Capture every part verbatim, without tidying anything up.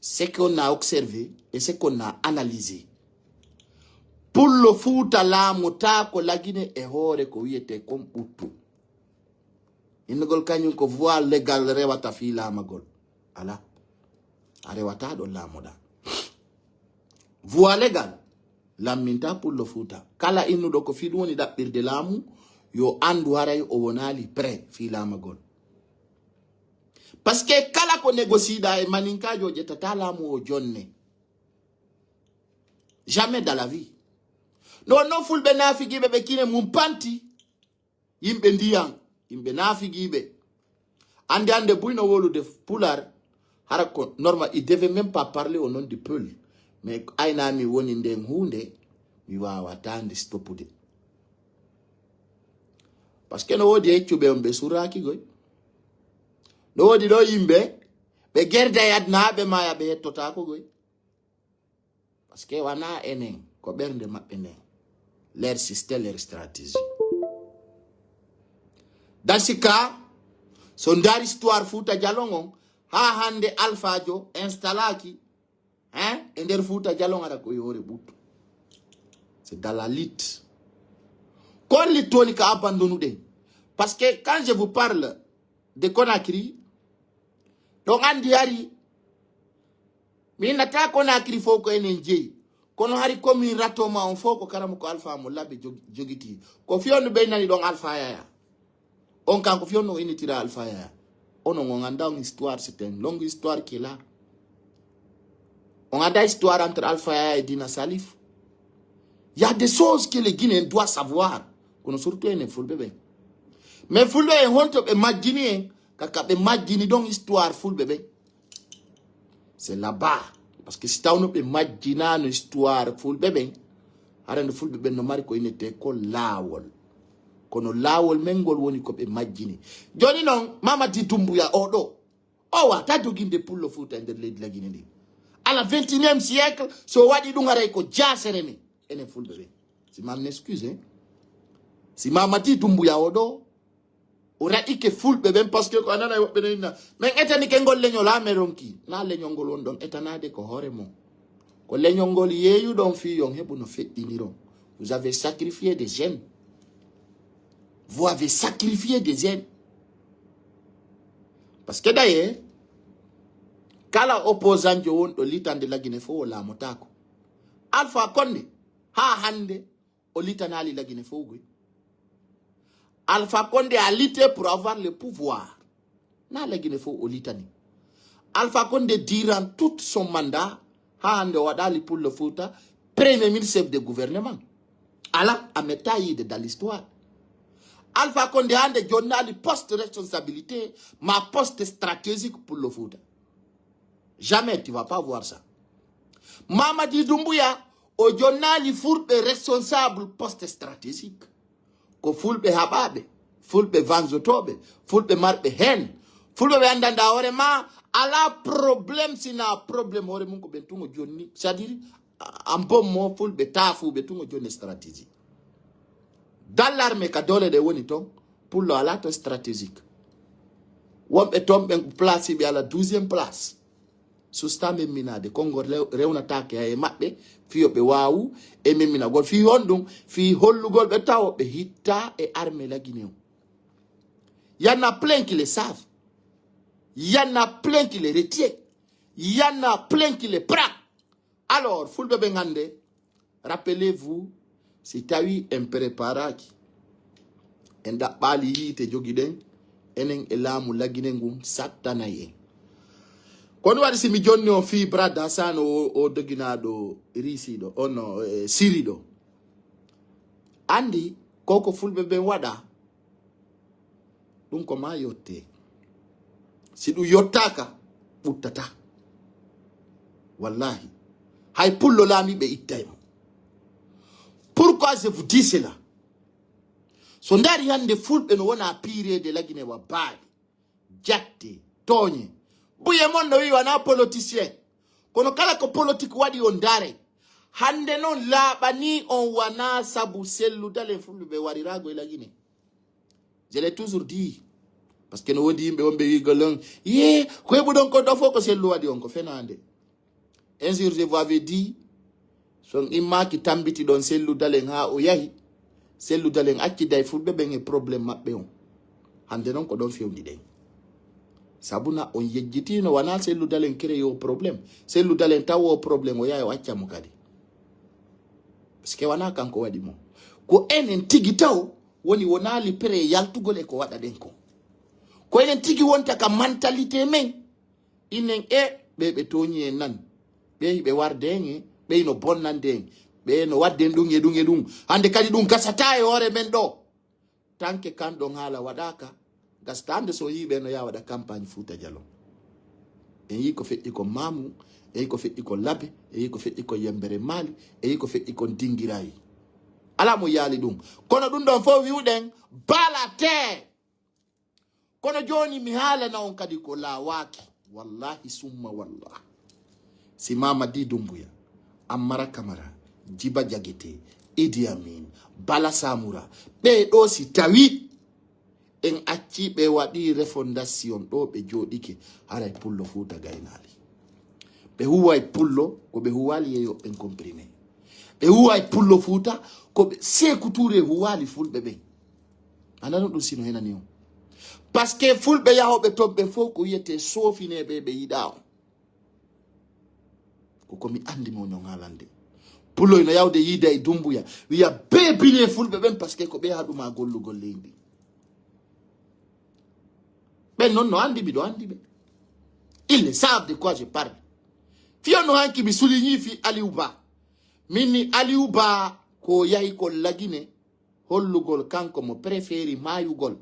Ce qu'on a observé et ce qu'on a analysé, Pullo Fuuta laamotaako Lagine e hoore ko wiyetee kon ɓuttu. Innugol kañum ko voie légale rewata fii laamagol. Alaa. A rewataa ɗo laamoɗaa. Voie légale lamminta Pullo Fuuta. Kala innuɗo ko fii ɗum woni ɗaɓɓirde laamu, yo anndu haray o wonaali prêt fii laamagol. Parce que kala ko négociiɗaa e maninkaajo, o ƴettataa laamu o jonne. Jamais dans la vie. Non, non, fulɓe naafigiiɓe ɓe kine mum panti. Yimɓe ndiyan, yimɓe naafigiiɓe. Annde annde buy no wowlude pulaar, hara ko normal, il devait même pas parler au nom du peuple. Mais ayna mi woni nden huunde, mi waawataa nde stoppude. Parce que no woodi heccuɓe on ɓe surraaki goy. No woodi ɗo yimɓe, ɓe gerda e aduna haa ɓe maaya ɓe hettotaako goy. Parce que wana enen, ko ɓernde maɓɓe nden. Leur système, leur stratégie. Dans ce cas, so ndaari histoire Fuuta Jalon on, haa hannde Alfaajo installaki, hein, e nder Fuuta Jalon ara ko yoore ɓuttu. C'est dans la lutte. Kon lutte woni ka abandonnuɗen. Parce que quand je vous parle de Conakry, ɗon anndi hari mi innata Conakry fof ko enen jeyi. Kono hari commune Ratoma on fof ko Karamoko Alpha mo Labbe jog-, jogiti. Ko fii on ɓe nani ɗon Alpha Yaya. On kan ko fii on no innitira Alpha Yaya. Onon on annda on histoire, c'est une longue histoire qui est là. On annda histoire entre Alpha Yaya et Dina Salif. Il y a des choses que les Guinéens doivent savoir. Kono surtout enen fulɓe ɓen. Mais fulɓe en honto ɓe majjini en, kaka ɓe majjini ɗon histoire fulɓe ɓen. C'est là-bas. Parce que si tawno ɓe majjinaano histoire fulɓe ɓen, harande fulɓe ɓen no mari ko innetee ko laawol. Kono laawol men ngol woni ko ɓe majjini. Jooni non, Mamadi Doumbouya o ɗo, o wata doginde Pullo Fuuta e nder leydi Lagine ndin. À la vingt et unième siècle, so waɗi ɗum haray ko jaasere men, enen fulɓe ɓen. Si ma m'excuse, hein. Si Mamadi Doumbouya o ɗo, o raɗike fulɓe ɓen, parce que ko a nanay woɓɓe no inna, men etanike ngol leñol, ha men ronki. Na leñol ngol wonɗon etanaade ko hoore mon. Ko leñol ngol yeeyuɗon fii yon heɓu no feɗɗiniron. Vous avez sacrifié des jeunes. Vous avez sacrifié des jeunes. Parce que d'ailleurs, kala opposant jo wonɗo litande Lagine fof o laamotaako. Alpha Condé, ha hannde, o litanaali Lagine fof goy. Alpha Condé a lutté pour avoir le pouvoir. Na Lagine fof o litani. Alpha Condé, durant tout son mandat, ha hannde o waɗaali Pullo Fuuta premier ministre, chef de gouvernement. Ala, a metta yiide dans l'histoire. Alpha Condé hannde jonnaali poste responsabilité, ma poste stratégique Pullo Fuuta. Jamais tu vas pas voir ça. Mamadi Doumbouya, o jonnaali fulɓe responsable poste stratégique. Ko fulɓe haɓaaɓe, fulɓe vanzotooɓe, fulɓe marɓe heen, fulɓe ɓe anndanɗa hoore ma, ala problème sina problème hoore mum ko ɓen tun o jonni. C'est-à-dire, en bon mot, fulɓe taafuuɓe tun o jonni stratégie. Dans l'armée ka doole ɗe woni ton, Pullo ala to stratégique. Wonɓe ton ɓen ko place ɓe ala douzième place. Susta memminaade, konngol rew-, rewnataake hay e maɓɓe, fii yo ɓe waawu e memminagol. Fii honɗum? Fii hollugol ɓe tawo ɓe hittaa e armée Lagine on. Y en a plein qui le savent. Y en a plein qui le retiennent. Y en a plein qui le prend. Alors, fulɓe ɓen hannde, rappelez-vous, si tawi en préparaaki, en ɗaɓɓaali yiite jogiɗen, enen e laamu Lagine ngun sattanay en. Ko ɗum waɗi si mi jonni on fii Brad Hassan o, o doginaaɗo Riisi ɗo, on no, e, Siri ɗo. Anndi ko ko fulɓe ɓen waɗa, ɗum ko ma yotte. Si ɗum yottaaka, ɓuttata. Wallahi. Hay Pullo laamiiɓe ittay mo. Pourquoi je vous dis cela? So ndaari hannde fulɓe no wona piireede Lagine wa baali, jatte, tooñe. Buye mon no wi'i wona politicien. Kono kala ko politique waɗi on ndaare. Hannde non laaɓani on wona sabu sellu dalen fulɓe ɓe warirago e Lagine. Je l'ai toujours dit. Parce que no woodi yimɓe wonɓe wi'ugol on, yee, ko heɓuɗon ko ɗo fof ko sellu waɗi on, ko fenaande. Un jour, je vous avais dit, so on immaaki tambiti ɗon Sellu Dalen haa o yahi, Sellu Dalen acciday fulɓe ɓen e problème maɓɓe on. Hannde non ko ɗon fewndi ɗen. Sabuna on yejjitino, wanaa Sellu Dalen créé o problème. Sellu Dalen taw o problème, o yahi o acca mo kadi. Parce que wanaa kanko waɗi mo. Ko enen tigi taw woni wonaali prêt yaltugol e ko waɗa ɗen kon. Ko enen tigi wonta ka mentalité men. Inen e ɓe ɓe tooñi en nan. Ɓe hiɓe warde en e, ɓe no bonnande en. Ɓe no wadde en ɗum e ɗum e ɗum. Hannde kadi ɗum gasataa e hoore men ɗo. Tanke kan ɗon haala waɗaaka. Gasta hannde so yii ɓe no yaa waɗa campagne Fuuta Jalon. En yii ko feƴƴi ko Maamu, en yii ko feƴƴi ko Labe, en yii ko feƴƴi ko Yembere Maali, en yii ko feƴƴi ko Dingirayi. Alaa mo yaali ɗum. Kono ɗum ɗon fof wi'uɗen balatee. Kono jooni mi haalana on kadi ko laawaaki. Wallahi summa wallah. Si Mamadi Doumbouya, Ammara Camara, Djiba Diakité, Idi Amin, Bala Samoura, ɓee ɗoo si tawi en acci ɓe waɗi refondation ɗo ɓe jooɗike, haray Pullo Fuuta gaynaali. Ɓe huway Pullo ko ɓe huwali yeeyo ɓen comprimé. Ɓe huway Pullo Fuuta ko ɓe Seeku Tuure huwali fulɓe ɓen. A nano ɗum sino henani on. Parce que fulɓe yahooɓe ton ɓen fof ko wiyete soofineeɓe ɓe yiɗaa on. Ko ko mi anndi mo ñon haalande. Pullo ino yawde yiida e Dumbuya. Wiya bee bine fulɓe ɓen parce que ko ɓe haɗuma gollugol leydi. Ɓen non no anndi, miɗo anndi ɓe. Ils le savent de quoi je parle. Fiyo no hanki mi souligni fi Aliou Ba. Min ni Aliou Ba ko yahi ko lagine hollugol kanko mo préféri maayugol.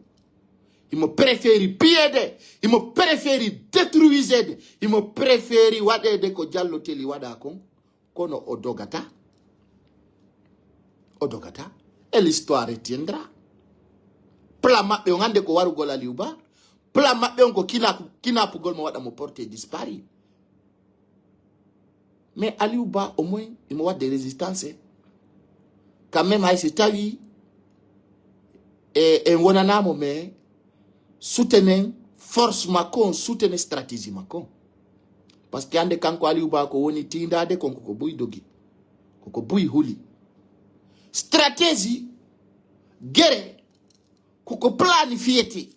Imo préféri piyeede, imo préféri détruiseede, imo préféri waɗeede ko Jallo Teli waɗa kon. Kono o dogata. O dogata. Et l'histoire retiendra. Plan maɓɓe on hannde ko warugol Aliou Ba. Plan maɓɓe on ko kina-, kinapugol mo waɗa mo porté disparu. Mais Aliou Ba au moins imo waɗde résistance. Quand même hay si tawi e en wonanamo mais soutenen force makko on, soutenen stratégie makko on. Parce que hannde kanko Aliou Ba ko woni tiindaade kon koko buy dogi. Koko buy huli. Stratégie gere koko planifiete.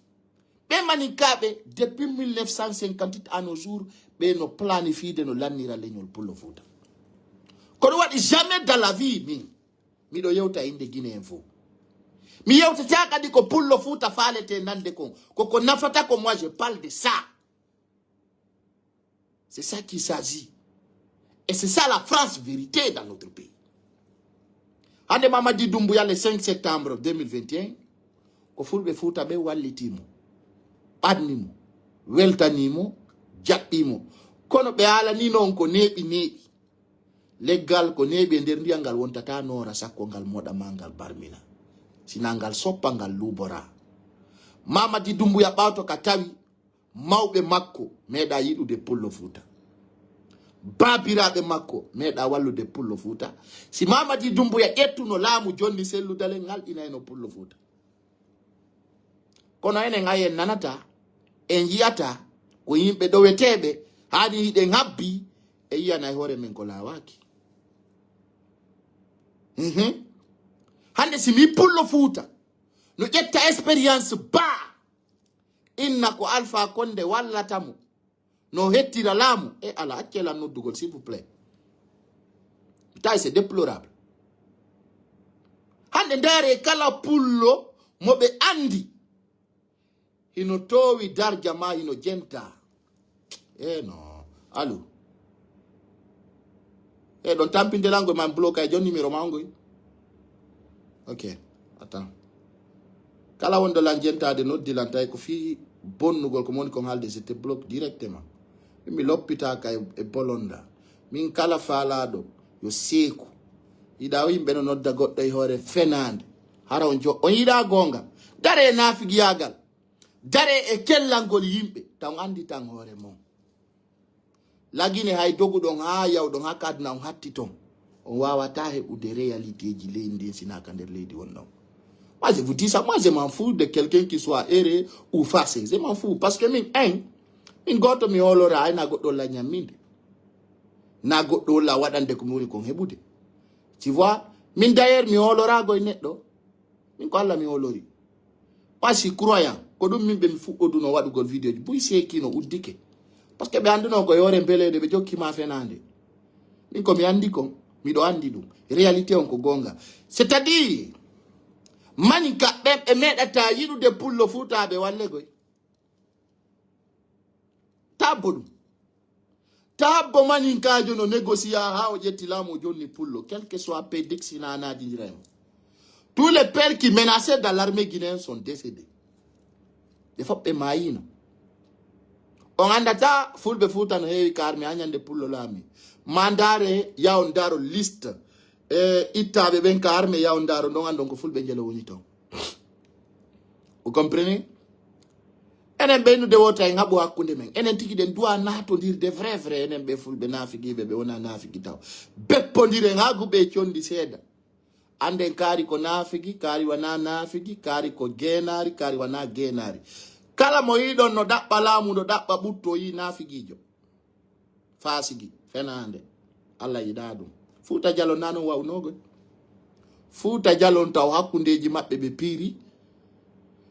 Ɓe maninkaaɓe depuis mille neuf cent cinquante-huit à nos jours ɓe no planifiede no lannira leñol Pullo Fuuta. Kono waɗi jamais dans la vie min miɗo yewta innde Guinée en fof. Mi yewtata kadi ko Pullo Fuuta faalete nande kon. Koko nafata ko moi je parle de ça. C'est ça qu'il s'agit. Et c'est ça la France vérité dans notre pays. Hannde Mamadi Doumbouya le cinq septembre deux mille vingt et un, ko fulɓe Fuuta ɓe walliti mo, ɓanni mo, weltani mo, jaɓɓi mo. Kono ɓe haalani noon ko neeɓi neeɓi. Leggal ko neeɓi e nder ndiyam ngal wontata noora sakko ngal moɗa ma ngal barmina. Sina ngal soppa ngal luubora. Mamadi Doumbouya ɓawto ka tawi mawɓe makko meeɗa yiɗude Pullo Fuuta. Baabiraaɓe makko meeɗa wallude Pullo Fuuta. Si Mamadi Doumbouya ƴettuno laamu jonni Sellu Dalen ngal inayno Pullo Fuuta. Kono enen hay en nanata, en yiyata ko yimɓe ɗoweteeɓe haani hiɗen habbi e yiyanay hoore men ko laawaaki. Mhm. Hannde si mi Pullo Fuuta no ƴetta expérience baa inna ko Alpha Condé wallata mo no hettira laamu e ala acce lan noddugol s'il vous plaît. Tawi c'est déplorable. Hannde ndaare kala Pullo mo ɓe anndi hino toowi darja ma hino jenta. E no alu e ɗon tampinde lango ma bloka e jon numéro ma ngoy. Ok. Attends. Kala wonɗo lan jentaade noddi lan tawi ko fii bonnugol ko moni kon haalde je te bloque directement. Mi loppitaaka e, e bolonda. Min kala faalaaɗo yo seeku. Yiɗa o yimɓe no nodda goɗɗo e hoore fenaande. Hara on jo on yiɗa goonga. Dare e naafigiyaagal. Dare e kellangol yimɓe. Tan anndi tan hoore mon. Lagine hay doguɗon haa yawɗon haa ka aduna on hatti ton. On waawata heɓude réalité ji leydi ndin sina ka nder leydi wonnon. Moi, je vous dis ça, moi, je m'en fous de quelqu'un qui soit heureux ou fâché. Je m'en fous. Parce que min, en, min gooto mi hoolora ayna goɗɗo lañan min de. Na goɗɗo wolla waɗande ko mi woni kon heɓude. Tu vois? Min d'ailleurs mi hoolorago e neɗɗo. Min ko Allah mi hoolori. Pas si croyant. Ko ɗum min ɓe mi fuɗɗoduno waɗugol vidéo ji. Buy seekino uddike. Parce que ɓe annduno ko e hoore mbeleede ɓe jokki ma fenaande. Min ko mi anndi kon. Miɗo anndi ɗum. Réalité on ko goonga. C'est-à-dire, maninka ɓen ɓe meeɗata yiɗude pullo fuutaaɓe wallegoy. Tabbo ɗum. Tabbo maninkaajo no négocier haa o ƴetti laamu o jonni pullo, quel que soit pays dixi na naadindira e mo. Tous les pères qui menaçaient dans l'armée guinéenne sont décédés. Ɓe fof ɓe maayino. On anndata fulɓe Fuuta no heewi ka armée haa ñande pullo laami. Ma ndaare, yaw ndaaro liste. E ittaaɓe ɓen ka armée, yaw ndaaro, ɗon anndon ko fulɓe njelo woni ton. Vous comprenez? Enen ɓeynude wota en haɓu hakkunde men. Enen tigi ɗen duwa naatondirde vrai vrai. Enen ɓe fulɓe naafigiiɓe, ɓe wona naafigi taw. Beppondiren haa guɓe condi seeɗa. Annden kaari ko naafigi, kaari wana naafigi, kaari ko geenaari, kaari wana geenaari. Kala mo yiɗon no ɗaɓɓa laamu, no ɗaɓɓa ɓutto, o yi naafigiijo. Faasigi, fenaande. Allah yiɗaa ɗum. Fuuta Jalon na non wa'unoogoy. Fuuta Jalon taw hakkundeeji maɓɓe ɓe piiri.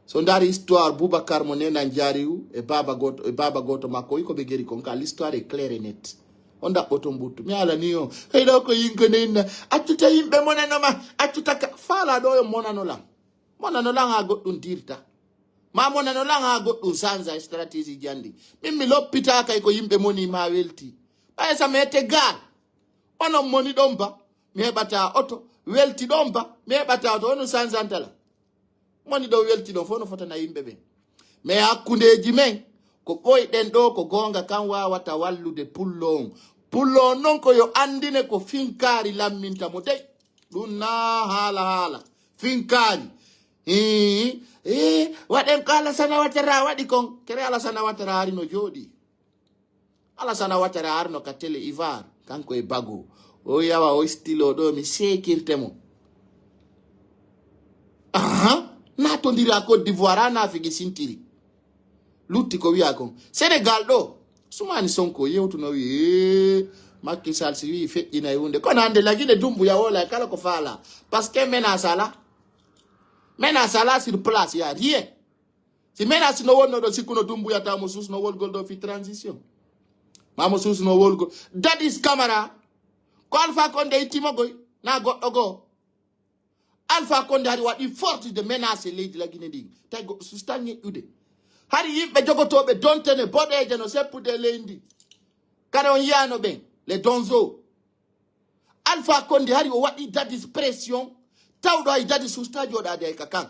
So ndaari histoire Boubacar mo nenan jaariwu e baaba gooto, e baaba gooto makko, wi ko ɓe geri kon ka, l'histoire est claire et nette. On ɗaɓɓoton ɓuttu. Mi ala ni o. Hey, ɗo ko yinko nenna. Accuta yimɓe monano ma. Accuta ka. Faala ɗo yo monano lan. Monano lan haa goɗɗum dirta. Ma monano lan haa goɗɗum sanza e stratégie ji anndi. Min mi loppitaaka e ko yimɓe moni ma welti. Ɓay sa mete gal. Onon moni ɗon ba. Mi heɓata oto. Welti ɗon ba. Mi heɓata oto. Onon sanzantala. Moni ɗon welti ɗon fof no fotana yimɓe ɓen. Mais hakkundeeji men, ko ɓoyɗen ɗo, ko goonga kan waawata wallude pullo on. Pullo on non ko yo anndine ko finkaari lamminta mo dey. Ɗum na haala haala. Finkaari. Hii, hii, waɗen ko Alasana Watara waɗi kon. Kere Alasana Watara hari no jooɗi. Alasana Watara arno ka télé Ivar, kanko e Bago. O yawa o stilo ɗo mi sekirte mo. Aha, natondiri a Côte d'Ivoire, a naafigi sintiri. Lutti ko wiya kon. Sénégal ɗo, Sumani Sonko yewtuno wi, "Ee, Macky Sall si wi feƴƴinay hunde." Kono hannde lagine Dumbuya wola kala ko faala. Parce que menace ala. Menace ala sur place, y a rien. Si menace no wonno ɗo, sikkuno Dumbuya taw mo susno wolgol ɗo fi transition. Ma mo susno wolgol. Dadis Camara, ko Alpha Condé ittimogol, na goɗɗo goo. Alpha Condé hari waɗi force de menace leydi Lagine ndi. Tawi goɗɗo susta ñeƴƴude. Hari yimɓe jogotooɓe dontene boɗeeje no seppude e leydi ndi. Kadi on yiyano ɓen, les Donzo. Alpha Condé hari o waɗi Dadis pression, tawɗo hay Dadis usta jooɗaade hay ka kan.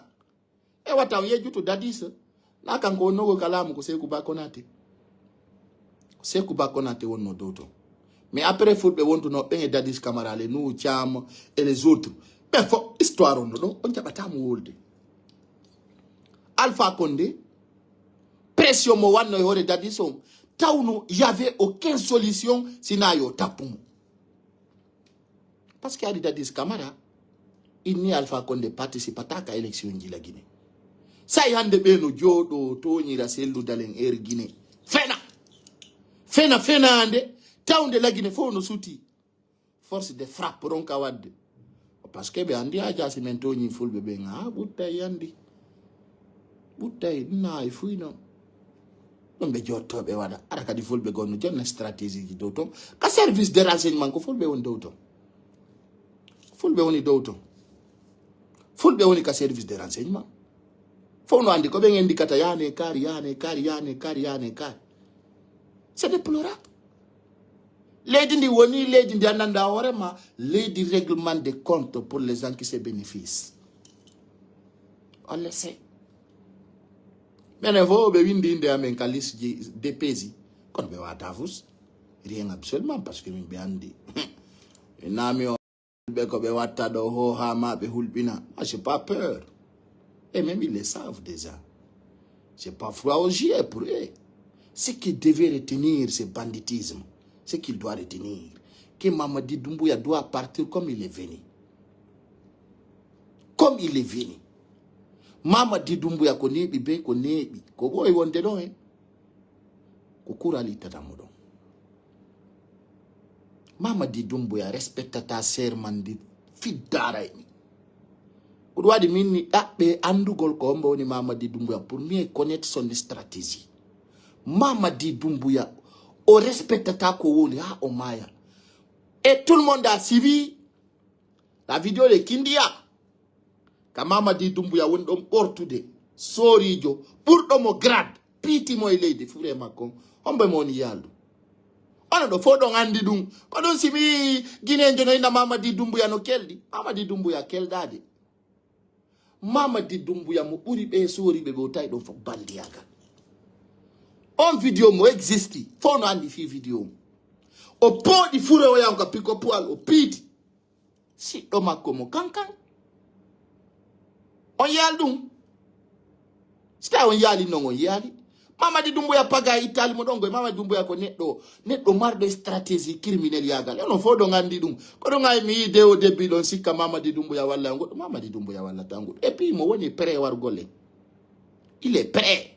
E wata on yejjutu Dadis, na kanko wonnogol ka laamu ko Seku Ba Konaté. Ko Seku Ba Konaté wonno dow ton. Mais après fulɓe wontuno ɓen e Dadis Camara, les Nuhu Cham et les autres. Ɓen fof histoire on no ɗo, on jaɓata mo wolde. Alpha Condé, pression mo wanno e hoore Dadis on, tawno y avait aucune solution sina yo tappu mo. Parce que ari Dadis Camara, inni Alpha Condé participata ka élection ji la Guinée. Say hannde ɓe no jooɗo tooñira selludalen Air Guinée. Fena! Fena, fenaande, tawnde la Guinée fof no suti. Force de frappe ronka waɗde. Parce que ɓe anndi haa jaasi men tooñi fulɓe ɓen, haa ɓuttay anndi. Ɓuttay, naay fuy non. Ɗum ɓe joottooɓe waɗa. Ara kadi fulɓe gonno jonna stratégie ji dow ton. Ka service de renseignement ko fulɓe woni dow ton. Fulɓe woni dow ton. Fulɓe woni ka service de renseignement. Fof no anndi ko ɓen enndi kata yaane kaari, yaane kaari, yaane kaari, yaane kaari. C'est déplorable. Leydi ndi woni leydi ndi anndanɗa hoore ma, leydi règlement de compte pour les gens qui se bénéficient. On le sait. Menen fof ɓe windi innde amen ka liste ji D P ji, kono ɓe wata fus. Rien absolument, parce que min ɓe anndi. Ɓe naami o ɓe ko ɓe watta ɗo ho ha ma ɓe hulɓina. Moi, j'ai pas peur. Et même ils le savent déjà. J'ai pas froid aux yeux pour eux. Ce qui devait retenir ce banditisme, ce qu'il doit retenir, que Mamadi Doumbouya doit partir comme il est venu. Comme il est venu. Mamadi Doumbouya ko neeɓi be ko neeɓi. Ko ɓooyi wonde ɗon he. Ko kural ittata mo ɗon. Mamadi Doumbouya respectata serment ndi fiddaray mi. Ko ɗum waɗi min mi ɗaɓɓe anndugol ko hombo woni Mamadi Doumbouya pour mieux connaître son stratégie. Mamadi Doumbouya o respectata ko woni ha o maya. Et tout le monde a suivi la vidéo de Kindia. Ka Mamadi Doumbouya woni ɗon ɓortude soorijo ɓurɗo mo grade, piiti mo e leydi fure makko. Hombo mo woni yaldu? Onon ɗo fof ɗon anndi ɗum. Ko ɗum si mi yii Guinéenjo no inna Mamadi Doumbouya no kelɗi. Mamadi Doumbouya kelɗaade. Mamadi Doumbouya mo ɓuri ɓe sooriɓe ɓe o tawi ɗon fof bandiyagal. On vidéo mo existi. Fof no anndi fii vidéo mo. O pooɗi fure o yaw ka piko puwal o piiti. Siɗɗo makko mo kankan. On yaal ɗum. Si tawi on yaali non on yaali. Mamadi Doumbouya paga ittali mo ɗon goy. Mamadi Doumbouya ko neɗɗo, neɗɗo marɗo stratégie criminel yagal. Onon fof ɗon anndi ɗum. Ko ɗum ay mi yii de o debbi ɗon sikka Mamadi Doumbouya walla on goɗɗo. Mamadi Doumbouya walla tan goɗɗo. Et puis mo woni prêt wargol en. Il est prêt.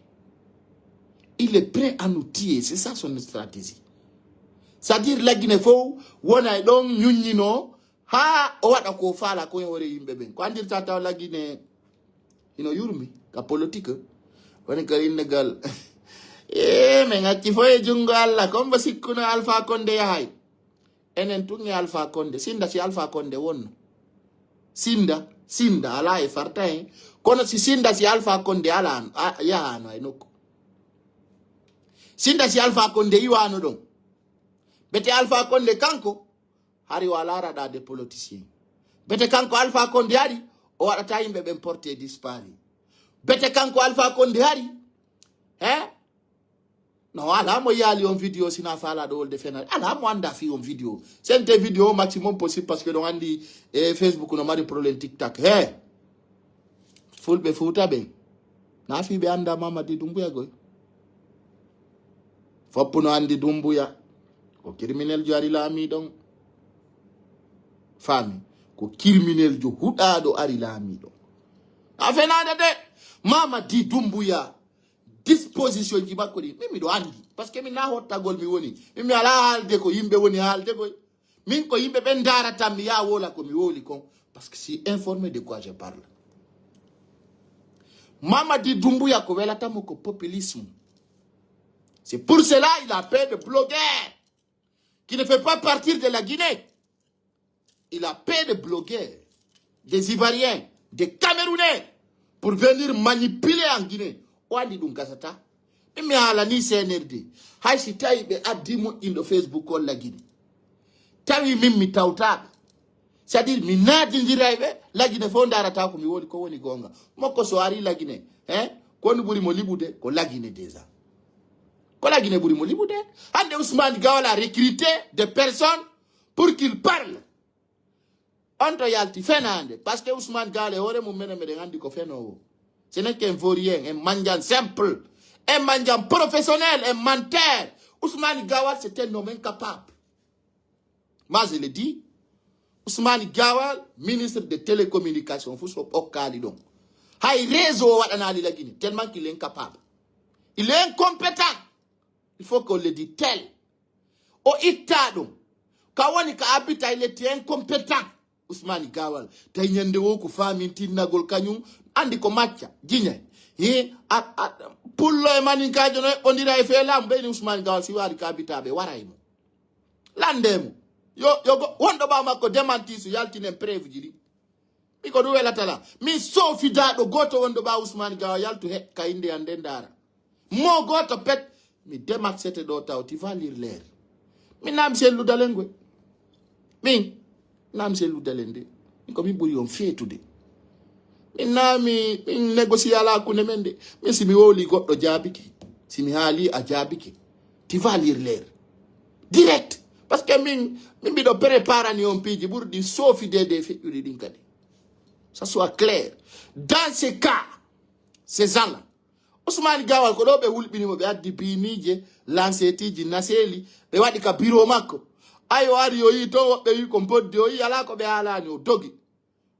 Il est prêt à nous tuer. C'est ça son stratégie. C'est-à-dire La Guinée fof wona e ɗon ñuññino ha o waɗa ko faala ko e hoore yimɓe ɓen. Ko andirta taw La Guinée ino yurmi ka politique. Woni ko innegal. E min acci fof e junngo Allah. Kombo sikkuno Alpha Condé yahay. Enen tun e Alpha Condé. Sinda si Alpha Condé wonno. Sinda, Sinda ala e farta hen. Kono si Sinda si Alpha Condé ala a- yahano e nokku. Sinda si Alpha Condé iwano ɗon. Bete Alpha Condé kanko hari o ala raɗade politicien. Bete kanko Alpha Condé ari o waɗata yimɓe ɓen porté disparu. Bete kanko Alpha Condé ari he no ala mo yaali on vidéo sina faalaɗo wolde fenare ala mo anda fi on vidéo. Sente vidéo maximum possible parce que ɗon andi e Facebook no mari problème TikTok he fulɓe fuuta ɓen na fi ɓe anda Mamadi Doumbouya goy. Foppu no andi Doumbouya ko criminel jo ari laami ɗon. Faami ko criminel jo huɗaɗo ari laami ɗon. A fenade de Mamadi Doumbouya. Disposition ji makko ɗi min miɗo andi parce que min na hottagol mi woni min mi ala haalde ko yimɓe woni haalde koy. Min ko yimɓe ɓen daratan mi ya wola ko mi woli kon parce que si informé de quoi je parle. Mamadi Doumbouya ko welatamo ko populisme. C'est pour cela il a peur de blogueurs qui ne fait pas partie de la Guinée. Il a peur de blogueurs, des Ivoiriens, des Camerounais pour venir manipuler en Guinée. O andi ɗum gasata. Min mi haalani C N R D hay si tawi ɓe addi moƴƴinɗo Facebook on La Guinée. Tawi min mi tawtaɓe. C'est-à-dire mi naadindiray ɓe La Guinée fof darata ko mi woni ko woni gonga. Mokko so ari La Guinée he koni ɓuri mo liɓude ko La Guinée déjà. Ko La Guinée ɓuri mo liɓude. Hande Ousmane Gawal a recruté des personnes pour qu'il parle. On to yalti fenande parce que Ousmane Gawal e hoore mum menen meɗen andi ko fenowo. Ce n'est qu'un vaurien, un mendiant simple, un mendiant professionnel, un menteur. Ousmane Gawal c'est un homme incapable. Moi je le dis. Ousmane Gawal ministre de télécommunication fu so ɓokkali ɗon hay réseau o waɗanali La Guinée tellement qu'il est incapable. Il est incompétent. Il faut qu'on le dit tel. O itta ɗum ka woni ka abita e letti incompétent. Ousmane Gawal tawi ñande wo ko famintinnagol kañum andi ko macca jiñay hi pullo e maninkajo no eɓɓodira e fee laamu ɓeyni Ousmane Gawal si waali ka abitaɓe waray mo lande mo yo yo wonɗo ɓaw makko démenti so yaltinen preuve ji ɗi. Mi ko ɗum welatala min sofidaɗo goto wonɗo ɓaw Ousmane Gawal yaltu he ka inde an nde ndara mo goto pet mi demaksete ɗo taw ti valir leer. Min nami selludalen goy. Min nami selludalen de min ko min ɓuri on feetude. Min nami min négocie ala hakkunde men de. Min si mi wowli goɗɗo jaabike si mi haali a jaabike ti valir leer direct. Parce que min min mbiɗo préparani on piiji ɓurɗi sofidede e feƴƴuɗi ɗin kadi. Ça soit clair dans ce cas. Ces gens là Ousmane Gawal ko ɗo ɓe wulɓini mo ɓe addi biinije lansetiji naseli ɓe waɗi ka bureau makko. Ay o ari o yi to woɓɓe wi ko boddi o yi ala ko ɓe alani o dogi.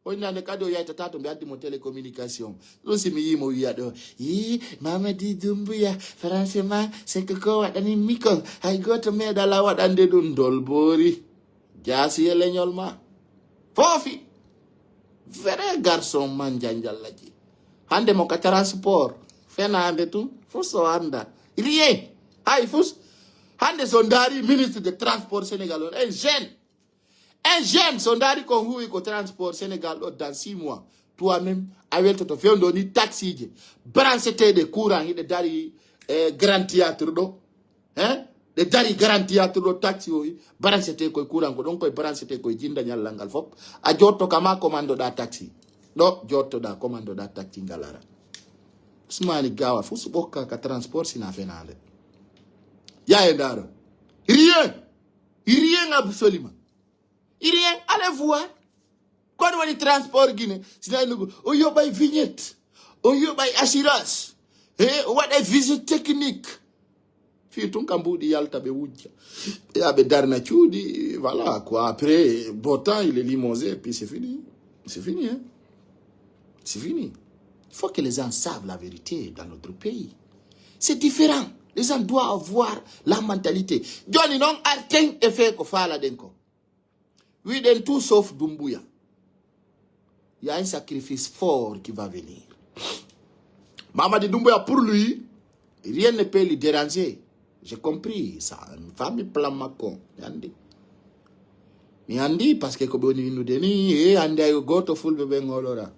O innande kadi o yaytata to ɓe addi mo télécommunication. Ɗum si mi yi mo wiya ɗo yi Mamadi Doumbouya franchement c'est que ko waɗani mi kon hay goto meeɗala waɗande ɗum ndol boori. Jaasi e leñol ma. Foofi. Vrai garçon man janjallaji. Hande mo ka transport. Fenande tun. Fo so anda. Rien. Hay fus. Hande so ndari ministre de transport Sénégal on. Un jeune. Un jeune so ndari kon huwi ko transport Sénégal ɗo dans six mois. Toi même. A weltoto fewndo ni taxi je. Branché de courant. Hiɗe dari eh, grand théâtre ɗo. Hein? Ɗe dari grand théâtre ɗo taxi o. Branché koye courant ko ɗon koye branché koye jinda ñallal ngal fof. A jotto kama commando ɗa taxi. Ɗo jottoɗa commando ɗa taxi ngal ara. Usmani Gawa fus ɓokka ka transport sina fenande. Ya e ndaro. Rien. Rien absolument. Rien. Allez voir. Kono woni transport Guinée. Sina nugo. O yoɓay vignette. O yoɓay assurance. He, o waɗay visite technique. Fii tun ka mbuuɗi yalta ɓe wujja. Ya ɓe darna cuuɗi. Voilà quoi. Après, beau temps, il est limogé. Puis c'est fini. C'est fini, hein. C'est fini. Il faut que les gens savent la vérité dans notre pays. C'est différent. Les gens doivent avoir la mentalité. Joni non arten e fe ko fala den ko. Wiɗen tout sauf Doumbouya. Il y a un sacrifice fort qui va venir. Mamadi Doumbouya, pour lui, rien ne peut lui déranger. J'ai compris ça. Famille plan Macron. Yandi. Mi andi parce que ko ɓe woni winnude ni e andi ay goto fulɓe ɓen hoolora.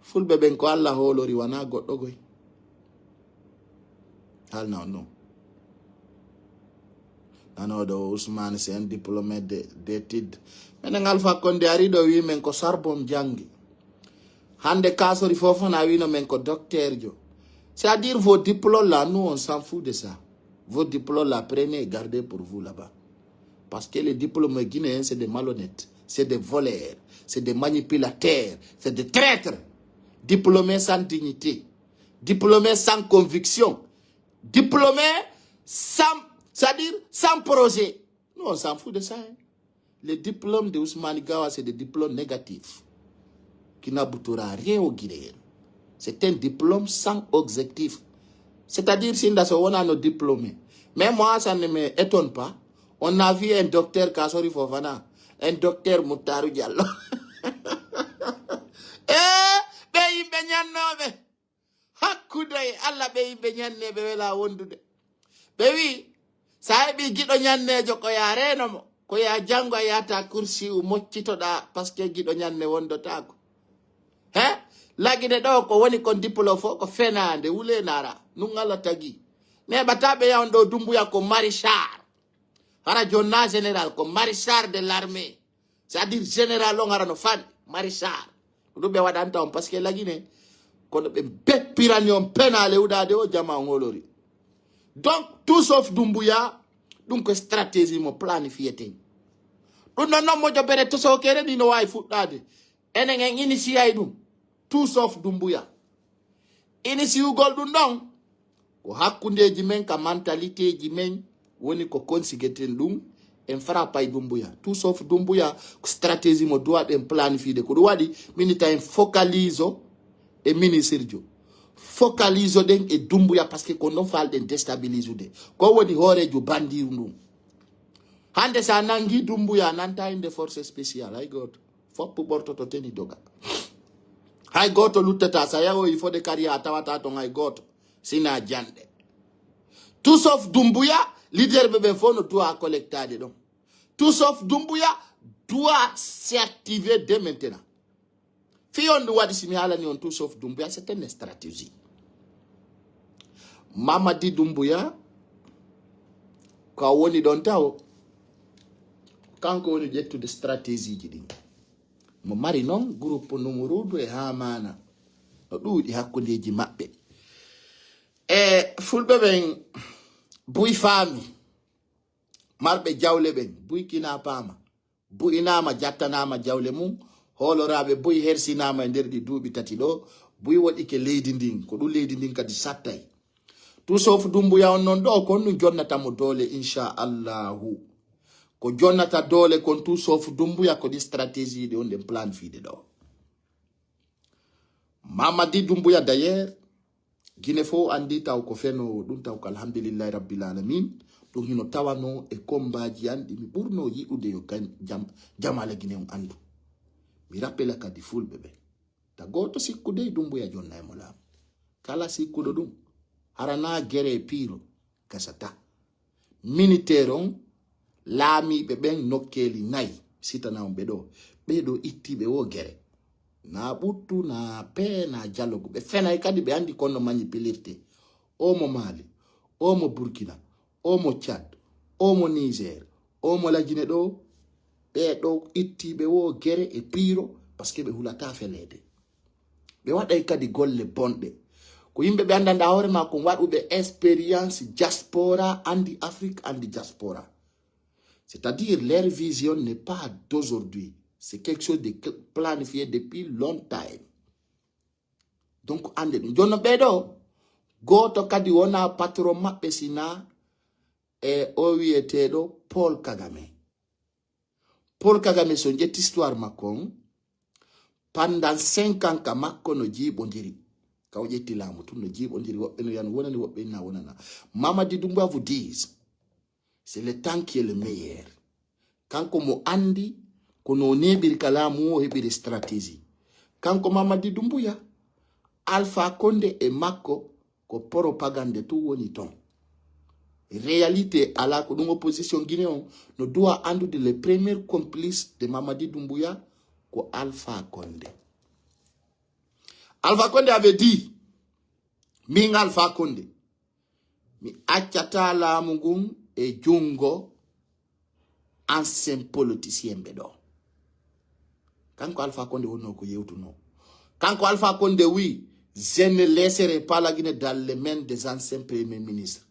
Fulɓe ɓen ko Allah hoolori wana goɗɗo goy. Halna on non. Nanoɗo Ousmane c'est un diplômé d'études. Menen Alpha Condé ari ɗo wi men ko sarbon jangi. Hande kasori fofana wino men ko docteur jo. C'est-à-dire vos diplômes là, nous on s'en fout de ça. Vos diplômes là, prenez et gardez pour vous là-bas. Parce que les diplômés guinéens, c'est des malhonnêtes, c'est des voleurs, c'est des manipulateurs, c'est des traîtres. Diplômés sans dignité, diplômés sans conviction, diplômés sans, c'est-à-dire sans projet. Nous, on s'en fout de ça. Hein. Les diplômes de Ousmane Gawa, c'est des diplômes négatifs qui n'aboutiront rien aux Guinéens. C'est un diplôme sans objectif. C'est-à-dire, si on a nos diplômés. Mais moi, ça ne m'étonne pas. On a vu un docteur Kasori Fofana, un docteur Moutaru Diallo. Eh, ɓe yimɓe ñannoɓe. Hakkude e Allah ɓe yimɓe ñanne ɓe wela wondude. Ɓe wi, sa heɓi giɗo ñannejo ko ya reno mo, ko ya jango a yata kursi u moccitoɗa parce que giɗo ñanne wondotako. He? Lagine ɗo ko woni kon diplôme fof ko fenande wule nara nun Allah tagi. Neɓata ɓe yawon ɗo Dumbuya ko marichal. Hara jonna général ko marichal de l'armée. C'est-à-dire général on hara no fandi marichal. Ko ɗum ɓe waɗanta on parce que lagine kono ɓe beppirani on penale uɗade o jama on holori. Donc tout sauf Dumbuya ɗum ko stratégie mo planifié ten. Ɗum non non mojo bere to sokere ni no wawi fuɗɗade. Enen en initié ay ɗum tout sauf Dumbuya. Inisiyugol ɗum ɗon ko hakkundeji men ka mentalité ji men woni ko consigeten ɗum en frappay Dumbuya tout sauf Dumbuya ko stratégie mo doit ɗen planifiede ko ɗum waɗi minita en focalise e ministre jo focalise ɗen e Dumbuya parce que ko ɗon falɗen déstabilisude ko woni hoorejo bandiru ndum hande sa nangi Dumbuya nanta inde force spéciale hay goto foppu ɓortoto teni doga hay goto luttata sa yahoyi fode kariya a tawata ton hay goto sina janɗe tout sauf Dumbuya leader ɓe ɓen fof no doit collectade ɗon tout sauf Dumbuya doit s'activer dès maintenant fi on ɗum waɗi simi haalani on tout sauf Dumbuya c'est une stratégie Mamadi Dumbuya ko a woni ɗon taw kanko woni ƴettude stratégie ji ɗin mo mari noon groupe numurudu e hamana no ɗuuɗi hakkundeji maɓɓe e fulɓe ɓen buy faami marɓe jawle ɓen buy kina paama bu'inaama jattanama jawle mum hooloraɓe buy hersinama e nder ɗi duuɓi tati ɗo buy woɗike leydi ndin ko ɗum leydi ndin kadi sattay tout sauf Dumbuya on non ɗo kon ɗum jonnata mo doole inchallahu ko jonnata doole kon tout sauf Dumbuya ko ɗi stratégie ɗi on ɗen planifiede ɗo Mamadi Dumbuya d'ailleurs Guinée fof anndi taw ko fenoowo ɗum taw ko alhamdulillahi rabbil alamin Ɗum hino tawanoo e kombaaji an ɗi mi ɓurnoo yiɗude yo gan- jam- jamaale Gine on anndu. Mi rappela kadi fulɓe ɓe. Ta gooto sikkude Dumbuya jonna e mo laamu. Kala sikkuɗo ɗum, hara naa gere e piiro, gasata. Miniteer on, laamiiɓe ɓen nokkeeli nayi, sitana on ɓe ɗo, ɓee ɗo ittiiɓe wo gere. Naa ɓuttu, naa pee, naa jalogu. Ɓe fenay kadi, ɓe anndi konno manipulirte. O mo Mali, o mo Burkina, o mo Tchad, o mo Niger, o mo Lagine ɗo, ɓee ɗo ittiiɓe wo gere e piiro, parce que ɓe hulataa feleede. Ɓe waɗay kadi golle bonɗe. Ko yimɓe ɓe anndanɗaa hoore maa kon waɗuɓe expérience diaspora, anndi Afrique, anndi diaspora. C'est-à-dire, leur vision n'est pas d'aujourd'hui. C'est quelque chose de cl- planifié depuis longtemps. Donc, annde ɗum. Jooni non ɓee ɗo, gooto kadi wonaa patron maɓɓe sinaa e o wiyeteeɗo Paul Kagame. Paul Kagame, so ƴetti histoire makko on, pendant cinq ans ka makko no jiiɓondiri. Ka o ƴetti laamu tun no jiiɓondiri, woɓɓe no yan wonani, woɓɓe inna wonana. Mamadi Doumbouya vous dise, c'est le temps qui est le meilleur. Kanko mo anndi ko no neeɓiri ka laamu o heɓiri stratégie. Kanko Mamadi Doumbouya, Alpha Condé e makko ko propagande tun woni ton. Réalité alaa ko ɗum opposition Guinée on no doit anndude le premier complice de Mamadi Doumbouya ko Alpha Condé. Alpha Condé avait dit, min Alpha Condé, mi accataa laamu ngun e junngo ancien politicien ɓe ɗo. Kanko Alpha Condé wonnoo ko yewtunoo. Kanko Alpha Condé wi, je ne laisserai pas la Guinée dans les mains des anciens premiers ministres.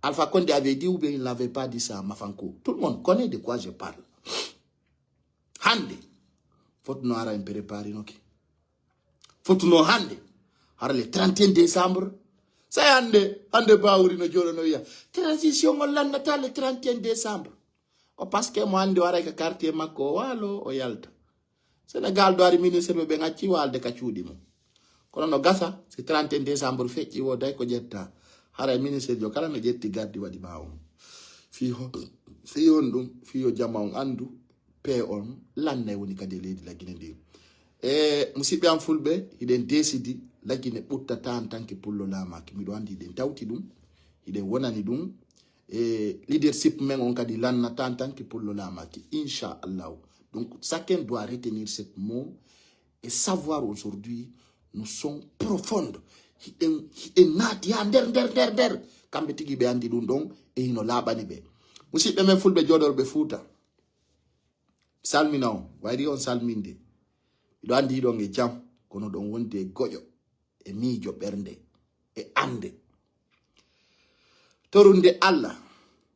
Alpha Condé avait dit ou bien il n'avait pas dit ça, Mafankou. Tout le monde connaît de quoi je parle. Hannde, fotuno ara en préparinoke. Fotuno hannde, hara le trente et un décembre. Say hannde, hannde Bawuri no jooɗono wiya, transition on lannata le trente et un décembre. Ko parce que mo hannde waray ka quartier makko o waalo, o yalta. Sénégal ɗo ari ministre ɓe ɓen acci waalde ka cuuɗi mum. Kono no gasa, si trente et un décembre feƴƴi wo day ko ƴetta. Haray ministre jo kala no ƴetti gardi waɗi ɓaawo mum. Fii ho-, fii on ɗum, fii yo jama on anndu, pe on lannay woni kadi e leydi Lagine ndi. E musidɓe am fulɓe, hiɗen desidi Lagine ɓuttata en tant que pullo laamaaki. Miɗo anndi hiɗen tawti ɗum, hiɗen wonani ɗum. E leadership men on kadi lannata en tant que pullo laamaaki, inchallahu. Donc, chacun doit retenir ce mot et savoir aujourd'hui, nous sommes profondes. Hiɗen, hiɗen naati haa nder, nder, nder, nder. Kamɓe tigi ɓe anndi ɗum ɗon, e hino laaɓani ɓe. Musidɓe men fulɓe jooɗorɓe Fuuta, salmina on, wayri on salminde. Miɗo anndi hiɗon e jam, kono ɗon wondi e goƴo, e miijo ɓernde, e annde. Torunde Allah,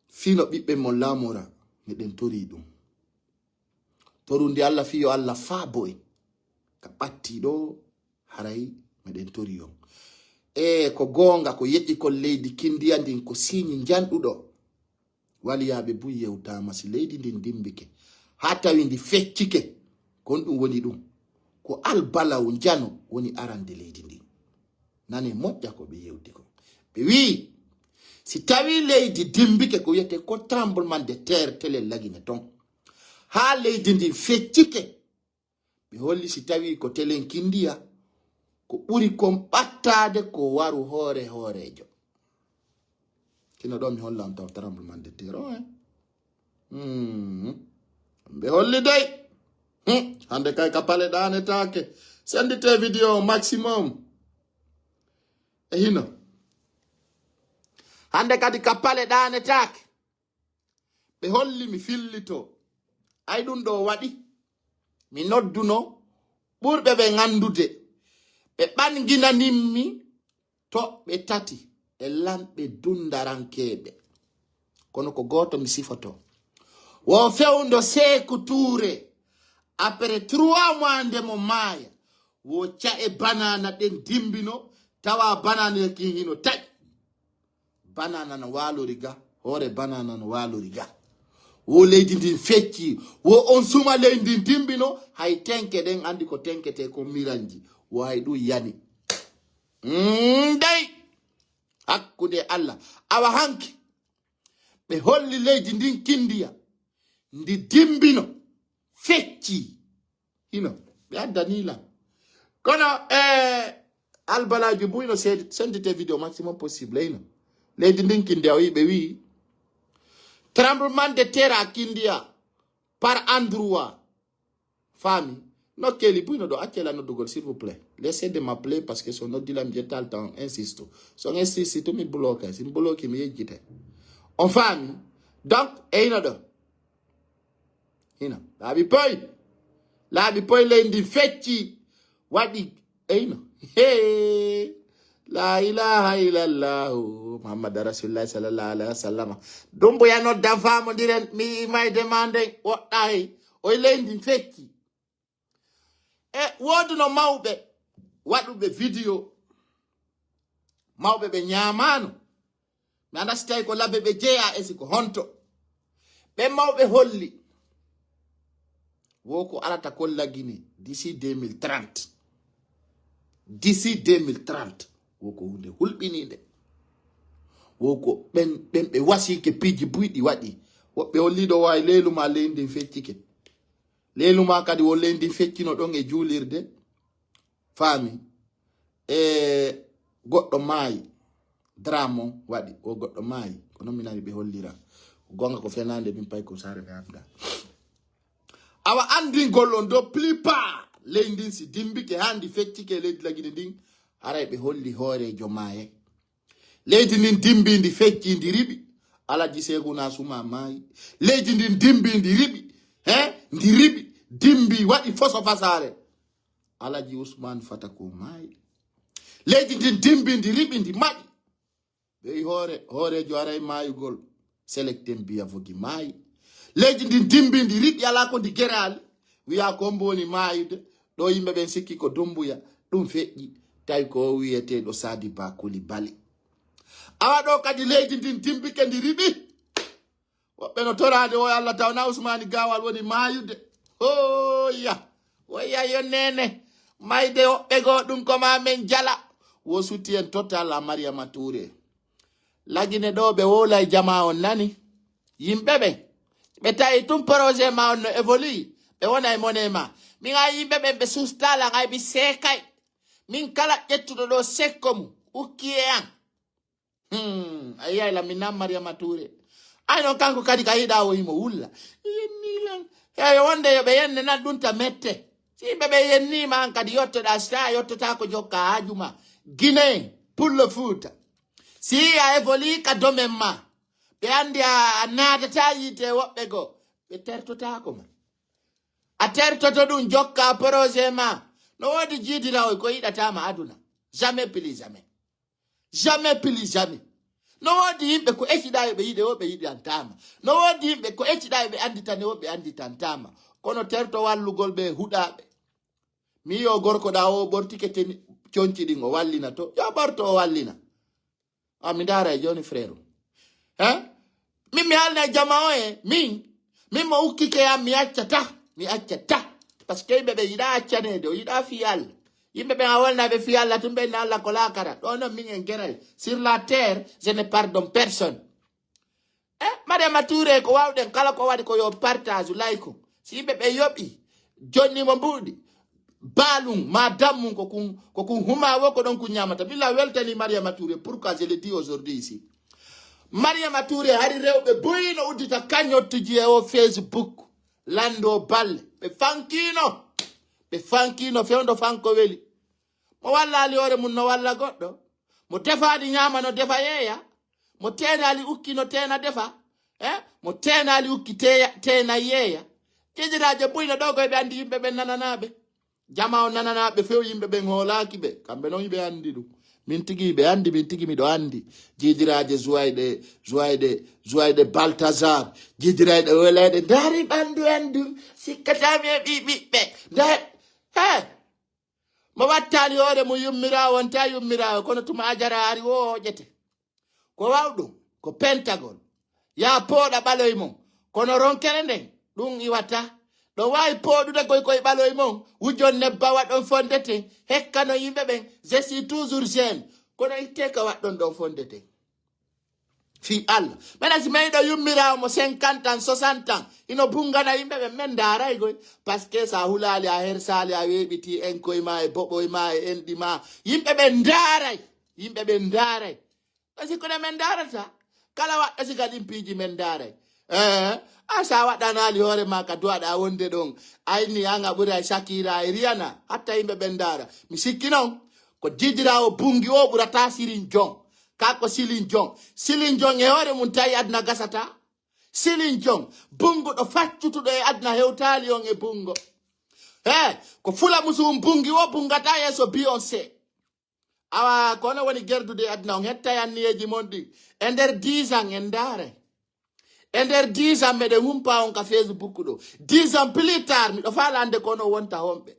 fii no ɓiɓɓe mon laamora, miɗen torii ɗum. Torunde Allah, fii yo Allah faabo en. Ka ɓatti ɗo, haray miɗen torii on. E ko goonga, ko yeƴƴi kon leydi Kindiya ndin, ko siiñi njanɗuɗo. Waliyaaɓe buy yewtaama si leydi ndin dimbike, haa tawi ndi feccike, kon ɗum woni ɗum. Ko albalaw njano woni arande leydi ndin. Nane moƴƴa ko ɓe yewti ko. Ɓe wi'i, si tawi leydi dimbike, ko wiyete ko tremblement de terre tele Lagine ton. Haa leydi ndin feccike, ɓe holli si tawi ko telen Kindiya, ko ɓuri kon ɓattaade ko waru hoore hooreejo. Kino ɗo mi holla on taw tremblement de terre o, eh. Hmm. Ɓe holli dey. Hmm. Hannde kay ka pale ɗaanetaake. Sendite vidéo maximum. E hino. Hannde kadi ka pale ɗaanetaake. Ɓe holli mi fillito. Ay ɗum ɗo waɗi. Mi nodduno ɓurɓe ɓe nganndude. Ɓe ɓanginanimmi toɓɓe tati e lamɓe dunndarankeeɓe. Kono ko gooto mi sifoto. Wo fewndo Seeku Tuure. Après trois mois nde mo maaya. Wo ca'e banana ɗen dimbino. Tawa banana kin hino taƴi. Banana no waalori ga, hoore banana no waalori ga. Wo leydi ndin fecci, wo on suma leydi ndin dimbino, hay tenke ɗen anndi ko tenkete ko miranji, wo hay ɗum yani. Mm, dey, hakkunde Allah. Awa hanki, Ɓe holli leydi ndin kindiya. Ndi dimbino. Fecci. Hino. Ɓe addani lan. Kono, eh, Albalaju Buy no sedi-, sendite vidéo maximum possible, hino. Leydi ndin kindiya, o yi ɓe wi. Tremblement de terre à Kindia, par endroit. Faami? Nokkeli buy no ɗo, accela noddugol, s'il vous plaît. Laissez de m'appeler parce que so noddi lan mi ƴetta le temps, insisto. So on insisti to mi bloque, si mi bloque mi yejjite. On faami? Donc, e hino ɗo. Hino. Laaɓi poy. Laaɓi poy leydi fecci. Waɗi. E hino. Hee. La ilaha illallahu. Muhammad Rasulullah sallallahu alaihi wasallam. Ɗum boya noddan faamondiren mi mayde ma nden woɗɗay. Oy leydi fecci. E wooduno mawɓe waɗuɓe vidéo, mawɓe ɓe ñaamaano. Mi anndaa si tawi ko labbe ɓe jeyaa e si ko honto. Ɓen mawɓe holli. Wo ko alata kolla Gine d'ici deux mille trente. D'ici deux mille trente. Wo ko huunde hulɓiniinde. Wo ko ɓen, ɓen ɓe wasiike piiji buyɗi waɗi. Woɓɓe holliiɗo waawi leelu ma leydi ndin feccike. Leelu ma kadi wo leydi feccino ɗon e juulirde. Faami? E goɗɗo maayi. Drame on waɗi. O goɗɗo maayi. Ko non mi nani ɓe hollira. Ko gonga ko fenaande min pay ko saare ɓe annda. Awa anndingol on do plupart leydi ndin si dimbike haa ndi feccike leydi lagine ndin, haray ɓe holli hooreejo maaye. Leydi ndin dimbi, ndi fecci, ndi riɓi. Alaji Seekuna Suma maayi. Leydi ndin dimbi, ndi riɓi. He? Ndi riɓi. Dimbi, waɗi foso fasaare. Alaji Usman Fata ko maayi. Leydi ndin dimbi, ndi riɓi, ndi maɗi. Ɓe wi hoore, hooreejo aray maayugol. Selecten Biya Fogi maayi. Leydi ndin dimbi, ndi riɓi, alaa ko ndi geraali. Wiyaa ko mbo woni maayude. Ɗo yimɓe ɓen sikki ko Dumbuya. Ɗum feƴƴi. Tawi ko o wiyeteeɗo Sadi Ba Kulibali. Awa ɗo kadi leydi ndin dimbike, ndi riɓi. Woɓɓe no toraade o Allah taw na Usmani Gawal woni maayude. Hooya. Woya yo nene. Mayde woɓɓe goo ɗum ko ma men jala. Wo soutien total a Mariama Touré. Lagine ɗo ɓe wowlay jama on nani. Yimɓe ɓe. Ɓe tawi tum projet ma on no évolue. Ɓe wonay mone ma. Min ay yimɓe ɓen ɓe sustalan ay ɓe seekay. Min kala ƴettuɗo ɗo sekko mum. Ukki e an. Hmm, a yiyay la mi nan Mariama Touré. Ay non kanko kadi ka yiɗa o himo wulla. Yenni lan. Eyo wonde yo ɓe yenne nan ɗum ta mette. Si ɓe ɓe yennima an kadi yottoɗa, si tawi a yottotako jokka haaju ma. Guinée, Pullo Fuuta. Si a évolue ka domaine ma. Ɓe andi a, a naatata yiite woɓɓe goo. Ɓe tertotako ma. A tertoto ɗum jokka projet ma. No woodi jiidirawoy ko yiɗatama aduna. Jamais plus jamais. Jamais plus jamais. No woodi yimɓe ko eciɗa yo ɓe yiɗe wo ɓe yiɗantama. No woodi yimɓe ko eciɗa yo ɓe anditane wo ɓe anditantama. Kono terto wallugol ɓe huɗaɓe. Mi yo gorko ɗa o ɓortike teni conci ɗin o wallina to. Yo ɓorto o wallina. A mi ndaara e joni frère. Hein? Min mi haalna e jama o e min. Min mo ukkike yam mi accata. Mi accata. Parce que yimɓe ɓe yiɗa accanede o yiɗa fi Allah. Yimɓe ɓen a wolna ɓe fi Allah tun ɓe inna Allah ko lakara. Ɗo non min en geray. Sur la terre, je ne pardonne personne. E Mariama Touré ko wawɗen kala ko waɗi ko yo partage like. Si yimɓe ɓe yoɓi jonni mo mbuɗi. Balum ma dammum ko kun ko kun huma wo ko ɗon kun ñamata. Billa weltani Mariama Touré. Pourquoi je le dis aujourd'hui ici? Mariama Touré hari rewɓe buy no uddita kañottuji e o Facebook. Lando balle. Ɓe fankino. Ɓe fankino fewndo fanko weli. Mo wallali hoore mum no walla goɗɗo. Mo tefaali ñaama no defa yeeya. Mo teenali ukki no teena defa. Eh? Mo teenali ukki teeya, teena yeeya. Jejiraaje buy no ɗo koye ɓe andi yimɓe ɓen nananaɓe. Jama o nananaɓe few yimɓe ɓen hoolaaki ɓe. Kamɓe non ɓe andi ɗum. Min tigi ɓe andi, min tigi miɗo andi. Jejiraaje Zuwayɗe, Zuwayɗe, Zuwayɗe Baltazar. Jejirayɗe welede. Ndaari ɓandu andu. Sikkatami e ɓi ɓiɓɓe. Ndaari. He. Mo wattali hoore mo yummiraawo, wonta yummiraawo, kono tuma a jara ari wo oƴete. Ko wawɗum, ko pentagol. Ya pooɗa ɓaloy mon. Kono ronkere nden, ɗum iwata. Ɗo waawi pooɗude koy koye ɓaloy mon. Wujon nebba waɗon fondeten. Hekkano yimɓe ɓen, je suis toujours jeune. Kono itte ka waɗɗon ɗon fondeten. Fii Allah. Minen si meɗo yummiraawo mo cinquante ans, soixante ans, ino bungana yimɓe ɓe, men ndaaray goy. Parce que sa hulaali, a hersaali, a weeɓiti enkoy ma e boɓoy ma e enɗi ma. Yimɓe ɓe ndaaray. Yimɓe ɓe ndaaray. Ɓe sikkude men ndaarata. Kala waɗɗo siga ɗin piiji men ndaaray. Eh, a sa waɗanaali hoore ma ka duwaɗa wonde ɗon. Ayni an a ɓuray Shakira e Rihanna. Hatta yimɓe ɓen ndaara. Mi sikki non. Ko jijiraawo bungi o ɓurata Silin Jon. Ka ko Silin Jon. Silin Jon e hoore mum tawi aduna gasata. Silin Jon, bunguɗo faccutuɗo e aduna hewtaali on e bungo. He, ko fula musu um bungi o bungata yeeso Beyoncé. Awa, kono woni gerdude e aduna on hetta yanniyeeji mon ɗi. E nder dix ans en ndaare. E nder dix ans meɗen humpa on ka Facebook ɗo. Dix ans plus tard, miɗo faala ande kono wonta homɓe.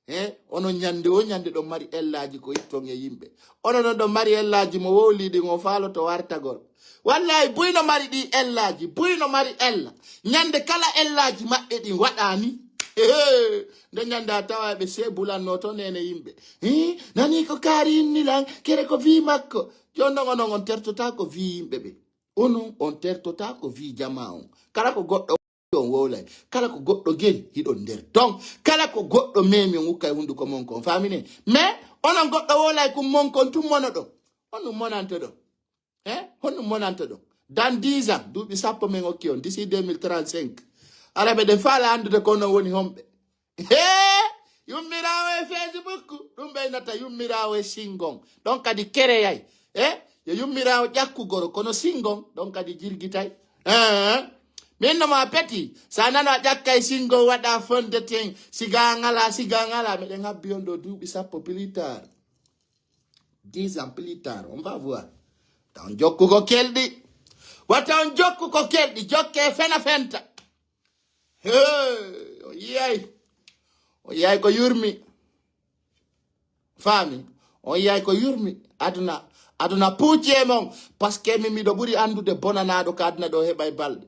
He, onon ñande o ñande ɗon mari ellaaji ko itton e yimɓe. Onon ɗon ɗon mari ellaaji mo wowliɗi ngo faaloto wartagol. Wallahi, buy no mari ɗi ellaaji, buy no mari ella. Ñande kala ellaaji maɓɓe ɗin waɗani. He, nde ñande a tawa ɓe sebulanno to nene yimɓe. He, nani ko kaari inni lan, kere ko vi makko. Jon non onon on tertota ko vi yimɓe ɓe. Onon on tertota ko vi jama on. Kala ko goɗɗo on wowlay. Kala ko goɗɗo gel hiɗon nder ton. Kala ko goɗɗo memi on ukkay hunduko mon kon. Famine. Mais onon goɗɗo wowlay kun mon kon tun mono ɗon. On ɗum monanto ɗon. Eh? Honɗum monanto ɗon? Dans dix ans, duuɓi sappo men okki on, d'ici deux mille trente-cinq. Ala ɓe ɗen faala anndude ko onon woni homɓe. He! Yummiraawo e Facebook, ɗum ɓeynata yummiraawo e singon. Ɗon kadi kereyay. Eh? Yo yummiraawo ƴakku goro, kono singon, ɗon kadi jirgitay. Eh? Min no ma peti, sa nano a ƴakkay singon waɗa fonde ten, siga ngala, siga ngala, meɗen habbi on ɗo duuɓi sappo plus tard. Dix ans plus tard, on va voir. Wata on jokku ko kelɗi. Wata on jokku ko kelɗi, jokke fena fenta. Hey, o yiyay. O yiyay ko yurmi. Faami? O yiyay ko yurmi. Aduna, aduna puuci e mon. Parce que min miɗo ɓuri anndude bonanaaɗo ka aduna ɗo heɓay balɗe.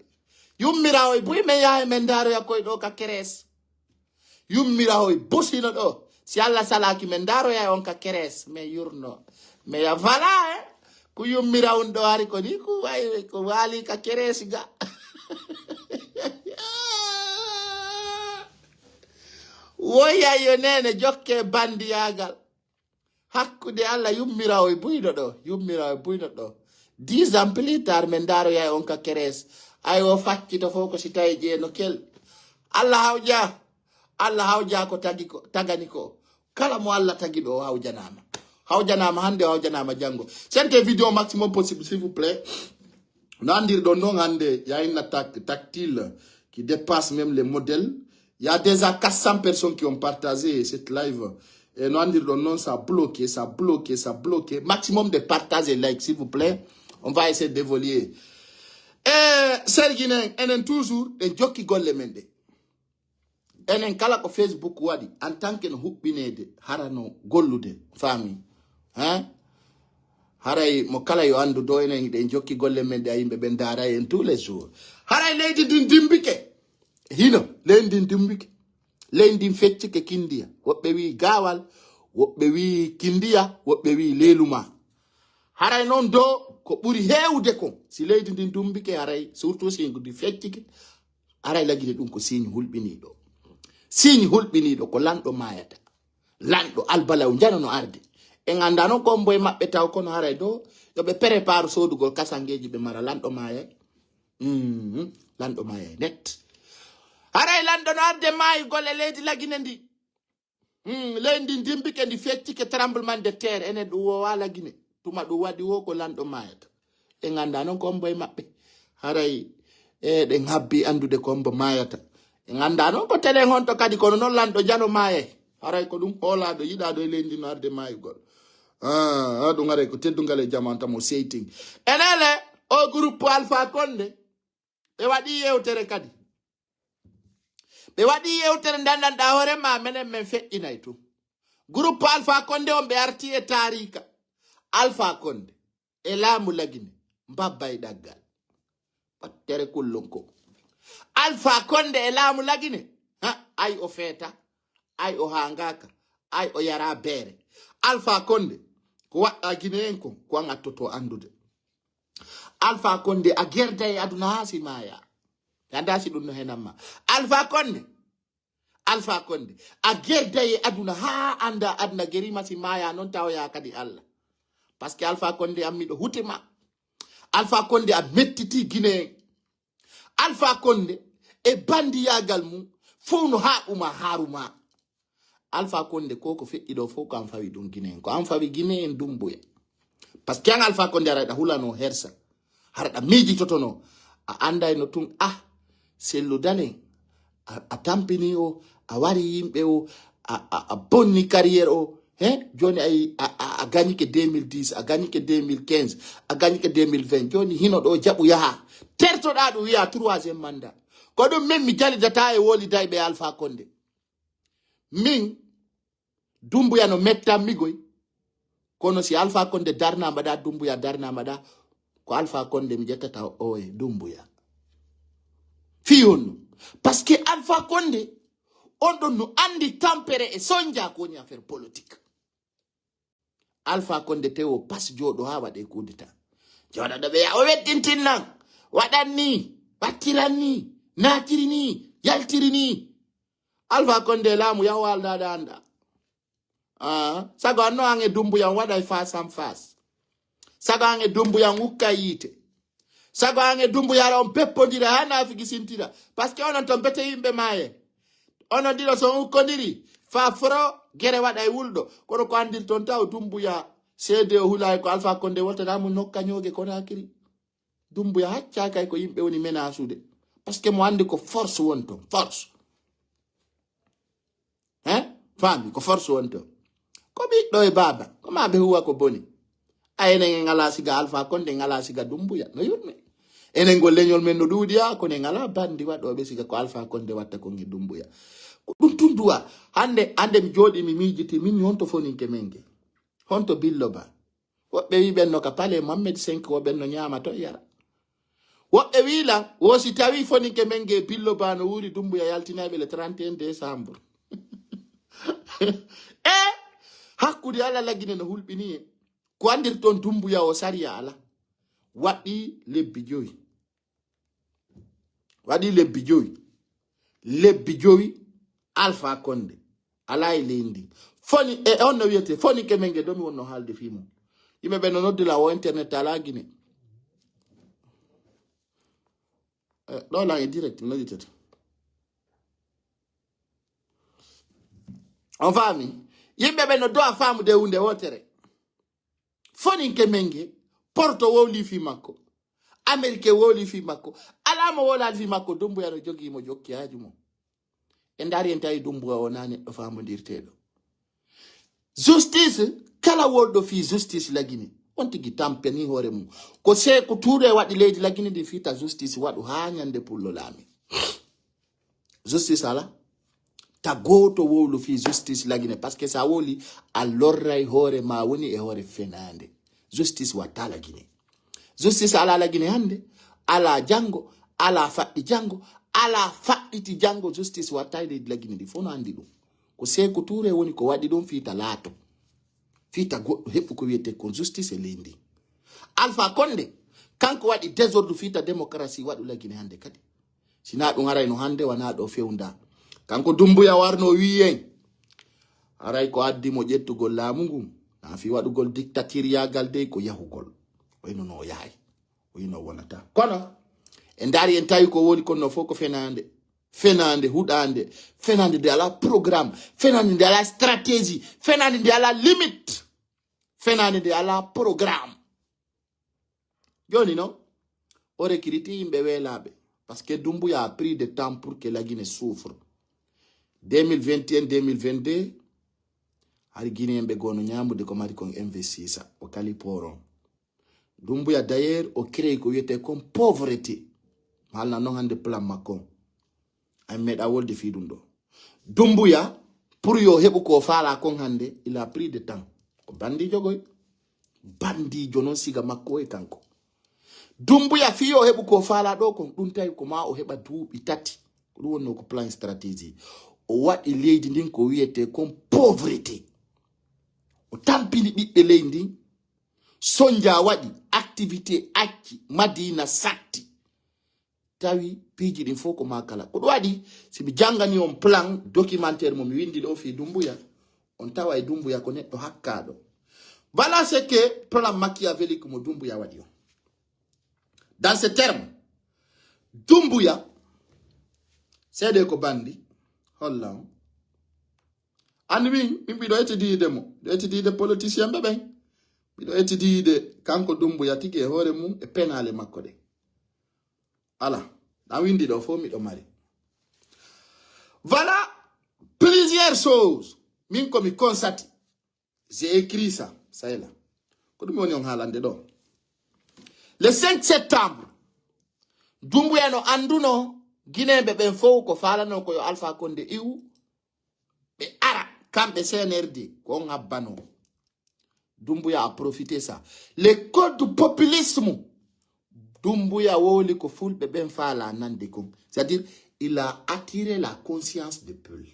Yummiraawo e buy men yaha men ndaaroya koy ɗo ka keres. Yummiraawo e busino ɗo. Si Allah salaaki men ndaaroya on ka keres. Men yurno. Men ya vala, eh? Ku yummirawun ɗo ari ko ni ku way ko waali ka keres ga. Woya yo nene jokke bandiyaagal. Hakkunde Allah yummiraawo e buyno ɗo, yummiraawo e buyno ɗo. Dix ans plus tard, men ndaaroyay on ka keres. Ay o faccito fof ko si tawi jeeno kel. Allah hawja, Allah hawja ko tagi ko, tagani ko. Kala mo Allah tagi ɗo o hawjanaama. Hawjanaama hannde, o hawjanaama janngo. Sente vidéo maximum possible, s'il vous plaît. No anndirɗon noon hannde, y a une attaque tactile qui dépasse même les modèles. Il y a déjà quatre cents personnes qui ont partagé cette live. Et no anndirɗon noon, ça a bloqué, ça a bloqué, ça a bloqué. Maximum de partages et likes, s'il vous plaît. On va essayer d'évoluer. E serginen, enen toujours, ɗen jokki golle men ɗe. Enen kala ko Facebook waɗi, en tant que no huɓɓineede, hara no gollude, faami? Hein? Haray mo kala yo anndu do, enen hiɗen jokki golle men ɗe, a yimɓe ɓen ndaaray en tous les jours. Haray leydi ndin dimbike. Hino, leydi ndin dimbike. Leydi ndin feccike kindiya. Woɓɓe wi'i gaawal, woɓɓe wi'i kindiya, woɓɓe wi'i leeluma. Haray noon do ko ɓuri heewude kon, si leydi ndin dumbike, haray surtout si ndi feccike, haray Lagine ɗum ko signe hulɓiniiɗo. Signe hulɓiniiɗo ko lanɗo maayata. Lanɗo albalaw njano no arde. En anndaa noon ko hombo e maɓɓe taw, kono haray do yo ɓe prépare soodugol kasangeeji ɓe mara lanɗo maayay. Mhm, lanɗo maayay net. Haray lanɗo no arde maayugol e leydi Lagine ndi. Hmm, leydi ndi dimbike, ndi feccike, tremblement de terre, enen ɗum woowa Lagine. Tuma ɗum waɗi wo ko lanɗo maayata. En anndaa noon ko hombo e maɓɓe. Haray eɗen habbi anndude ko hombo maayata. En anndaa noon ko telen honto kadi, kono noon lanɗo njano maayay. Haray ko ɗum hoolaaɗo, yiɗaaɗo e leydi no arde maayugol. Ah, ah, ɗum haray ko teddungal e jam, on tamo seytin. Enele, o groupe Alpha Condé, ɓe waɗi yewtere kadi. Ɓe waɗi yewtere ndandanɗa hoore ma, menen men feƴƴinay tun. Groupe Alpha Condé on ɓe arti e taarika. Alpha Condé e laamu Lagine, mbabba e ɗaggal. Ɓattere kullon ko. Alpha Condé e laamu Lagine, ha, ay o feeta, ay o haangaaka, ay o yara beere. Alpha Condé, ko waɗɗa Gine en kon, ko an attoto anndude. Alpha Condé, a gerda e aduna haa si maaya. Anda si ɗum no henan ma. Alpha Condé. Alpha Condé. A gerda e aduna haa anda aduna gerima si maaya non tawoya kadi Allah. Parce que Alpha Condé an miɗo hutema. Alpha Condé a mettiti Guinée. Alpha Condé e bandiyagal mum fof no haa uma haaruma. Alpha Condé ko ko feƴƴi ɗo fof ko an fawi ɗum Guinée en. Ko an fawi Guinée en Dumbuya. Parce que an Alpha Condé aray ɗa hulano hersa. Hara ɗa miijitotono. A anday no tun ah sellu dalen. A, a tampini o, a wari yimɓe o, a, a, a bonni carrière o. He? Joni ay a, a, a gagnike deux mille dix, a gagnike deux mille quinze, a gagnike deux mille vingt. Joni hino ɗo jaɓu yaha. Tertoɗa ɗum wiya troisième mandat. Ko ɗum min mi jalidata e woli dayɓe Alpha Condé. Min Dumbuya no mettanmi goy. Kono si Alpha Condé darna mbaɗa, Dumbuya darna mbaɗa, ko Alpha Condé mi ƴettata o e Dumbuya. Fii honno? Parce que Alpha Condé, on ɗon no andi tampere e sonja ko woni affaire politique. Alpha Condé tewo pas jooɗo haa waɗe coup d'état. Jooɗoɗo ɓe o weddintin nan. Waɗan ni, wattiran ni, naatiri ni, yaltiri ni. Alpha Condé laamu yahu haaldaɗa anda. Ah, sago an no an e Dumbuya on waɗay face en face. Sago an e Dumbuya on ukkay yiite. Sago an e Dumbuya on peppodira haa naafi gisintira. Parce que onon ton bete yimɓe maaye. Onon ɗiɗo so on ukkodiri, fa foro gere waɗay wulɗo. Kono ko andirton taw Dumbuya seede o hulay ko Alpha Condé woltata mo nokka ñooge Conakry. Dumbuya hacca kay ko yimɓe woni menasude. Parce que mo andi ko force won ton, force. Hein? Faami ko force won ton. Ko ɓiɗɗo e baaba, ko ma ɓe huwa ko boni. A enen en ala siga Alpha Condé, en ala siga Dumbuya. No yurme. Enen ngol leñol men no ɗuuɗi a, kono en ala bandi waɗoɓe siga ko Alpha Condé watta kon e Dumbuya. Ko ɗum tun duwa. Hande, hande mi jooɗi mi miijiti min honto foninke men ge. Honto Billo Ba. Woɓɓe wi ɓen no ka Palais Mohammed cinq, wo ɓen no ñaama to yara. Woɓɓe wi lan, wo si tawi foninke men ge Billo Ba no wuuri Dumbuya yaltinayɓe le trente et un décembre. E hakkude ala lagine no hulɓini e. Ko andirton Dumbuya o sariya ala. Waɗi lebbi joyi. Waɗi lebbi jowi. Lebbi jowi Alpha Condé. Alaa e leydi ndi. Foni, e on no wiyete, foni ke men ge domi wonno haalde fii mum. Yimɓe ɓe no noddi la o internet alaa Gine. Eh, ɗo lan e direct nodditete. On faami? Yimɓe ɓe no do'a faamude hunde wotere. Foninke men ge, Porto wowli fii makko. Amerike wowli fii makko. Alaa mo wowlaali fii makko, Dumbuya no jogii mo jokki haaju mum. E ndaari en tawi Dumbuya o naa neɗɗo faamondirteeɗo. Justice, kala wolɗo fii justice Lagine, on tigi tampini hoore mum. Ko Seeku Tuure waɗi leydi Lagine ndi fiita justice waɗu haa ñande Pullo laami. Justice ala. Ta gooto wowlu fii justice Lagine. Parce que sa wowli, a lorray hoore ma woni e hoore fenaande. Justice watta Lagine. Justice ala Lagine hannde, ala janngo, ala faɗɗi janngo, ala faɗɗiti janngo. Justice watta e leydi Lagine ndi fof no anndi ɗum. Ko Seeku Tuure woni ko waɗi ɗum fiita laato. Fiita goɗɗo heɓu ko wiyete kon justice e leydi ndi. Alpha Condé, kanko waɗi désordre fiita démocratie waɗu Lagine hannde kadi. Sinaa ɗum aray no hannde wanaa ɗo fewnda. Kanko Dumbuya warno wi'i en. Aray ko addi mo ƴettugol laamu ngun. Naa fii waɗugol dictature yaagal dey ko yahugol. O hino no o yahay. O hino wonata. Kono, e ndaari en tawi ko woni kono fof ko fenaande. Fenaande, huɗaande. Fenaande nde alaa programme. Fenaande nde alaa stratégie. Fenaande nde alaa limite. Fenaande nde alaa programme. Jooni non, o recruti yimɓe weelaaɓe. Parce que Dumbuya a pris de temps pour que Lagine souffre. Deux mille vingt et un, deux mille vingt-deux, hari Guinéen ɓe goono ñaamude ko mari kon investisa. O kali pooron. Dumbuya d'ailleurs, o créé ko wiyete kon pauvreté. Mi haalna non hannde plan makko on. Ay meeɗa wolde fii ɗum ɗo. Dumbuya, pour yo heɓu ko faala kon hannde, il a pris de temps. Ko bandiijo goy. Bandiijo non siga makko e kanko. Dumbuya fii yo heɓu ko faala ɗo kon, ɗum tawi ko ma o heɓa duuɓi tati. Ko ɗum wonno ko plan stratégie. O waɗi leydi ndin ko wiyete kon pauvreté. O tampini ɓiɓɓe leydi ndin. Sonja waɗi activité, acci, Madina satti. Tawi piiji ɗin fof ko ma kala. Ko ɗum waɗi, si mi janngani on plan documentaire mo mi winndi ɗo fii Dumbuya, on tawa e Dumbuya ko neɗɗo hakkaaɗo. Voilà ce que plan machiavélique mo Dumbuya waɗi on. Dans ce terme, Dumbuya, seede ko banndi, holla on. Anndi min, min mbiɗo étudier mo. Mbiɗo étudier politicien ɓe ɓen. Mbiɗo étudier kanko Dumbuya tigi e hoore mum e penaale makko ɗe. Ala, na winndi ɗo fof miɗo mari. Voilà plusieurs choses. Min ko mi constate. J'ai écrit ça, Sayla. Ko ɗum woni on haalande ɗo. Le cinq septembre, Dumbuya no annduno Guinéen ɓe ɓen fof ko faalano ko yo Alpha Condé iwu. Ɓe ara, kamɓe C N R D, ko on habbano. Dumbuya a profité ça. Le code du populisme. Dumbuya wowli ko fulɓe ɓen faala nande kon. C'est-à-dire, il a attiré la conscience de peuple.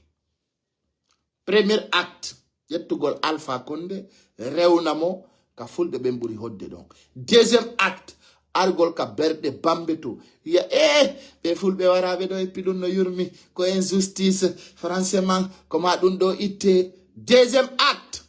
Premier acte, ƴettugol Alpha Condé, rewna mo ka fulɓe ɓen ɓuri hodde ɗon. Deuxième acte, argol ka berɗe bambe to. Wiya, eh, ɓe fulɓe waraaɓe ɗo eppi ɗum no yurmi. Ko injustice, franchement, ko ma ɗum ɗo itte. Deuxième acte,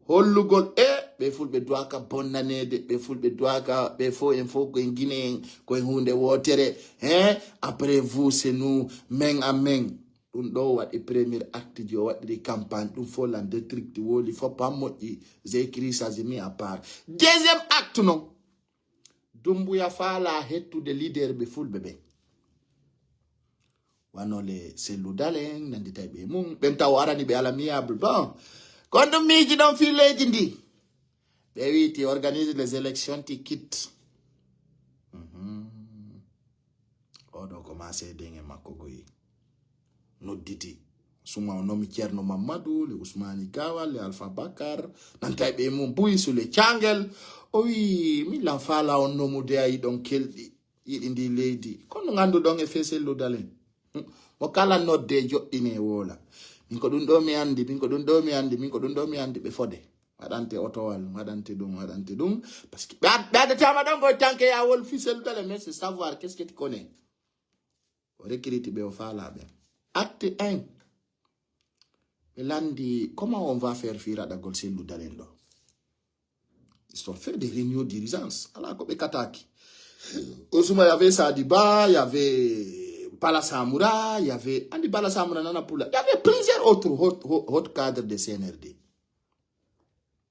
hollugol, eh, ɓe fulɓe duwaka bonnaneede, ɓe fulɓe duwaka, ɓe fof en fof ko en Guinéen, ko en huunde wootere. Hein? Après vous, c'est nous, men à men. Ɗum ɗo waɗi premier acte ji, o waɗiri campagne, ɗum fof lan détricte woli fof pam moƴƴi, j'ai écrit ça, j'ai mis à part. Deuxième acte non, Dumbuya faala hettude leader ɓe fulɓe ɓen. Wano le Cellou Dalein, nanditay ɓe mum, ɓen taw arani ɓe à l'amiable. Bon, kon ɗum miiji ɗon fii leydi ndi. Ɓe wiiti organise les élections ti quitte. Mhm. Oɗo ko ma seeden e makko goyi. Nodditi. Suma o nomi Ceerno Mammadu, le Usmani Gawal, le Alpha Bakar, nantay ɓe mum buy su le cangel. O wi, mi lan faala on nomude ay ɗon kelɗi. Yiɗi ndi leydi. Kono nganduɗon e fee Cellou Dalein. Hmm. Mo kala nodde joɗɗine woola. Min ko ɗum ɗo mi andi, min ko ɗum ɗo mi andi, min ko ɗum ɗo mi andi ɓe fode. Waɗante otowal, waɗante ɗum, waɗante ɗum. Parce que ɓe ad-, ɓe addatama ɗon koye tanke ya wol fii Cellou Dalein, mais c'est savoir qu'est-ce que tu connais. O recruti ɓe, o faala ɓe. Acte un. Ɓe landi, comment on va faire fii raɗagol Cellou Dalein ɗo? Ils ont fait des réunions d'urgence. Ala ko ɓe kataki. Osuma, y avait Sadiba, y avait Bala Samoura, y avait, andi Bala Samoura nana pula. Y avait plusieurs autres hauts, hauts, hauts cadres de C N R D.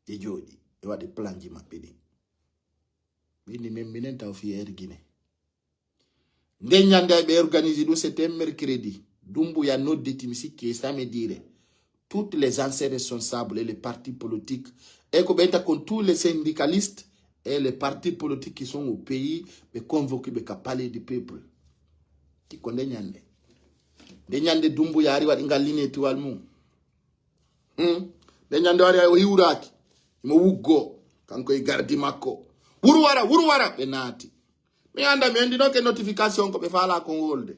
Ɓe jooɗi, ɓe waɗi plan ji maɓɓe ɗin. Ɓe inni, men minen taw fii Air Guinée. Nden ñande ɓe organise ɗum, c'était un mercredi. Dumbuya nodditi, mi sikki e samedire, toutes les anciens responsables et les partis politiques. Et ko ɓe takon tous les syndicalistes et les partis politiques qui sont au pays, ɓe convoqué ɓe ka Palais du Peuple. Ti ko nde ñande. Nde ñande Dumbuya ari waɗi ngal linetiwal mum. Hmm? Nde ñande o ari o hiwraaki. Imo wuggo. Kanko e gardi makko. Wuru wara, wuru wara, ɓe naati. Mi anda, mi andi noon ke notification ko ɓe faala kon wolde.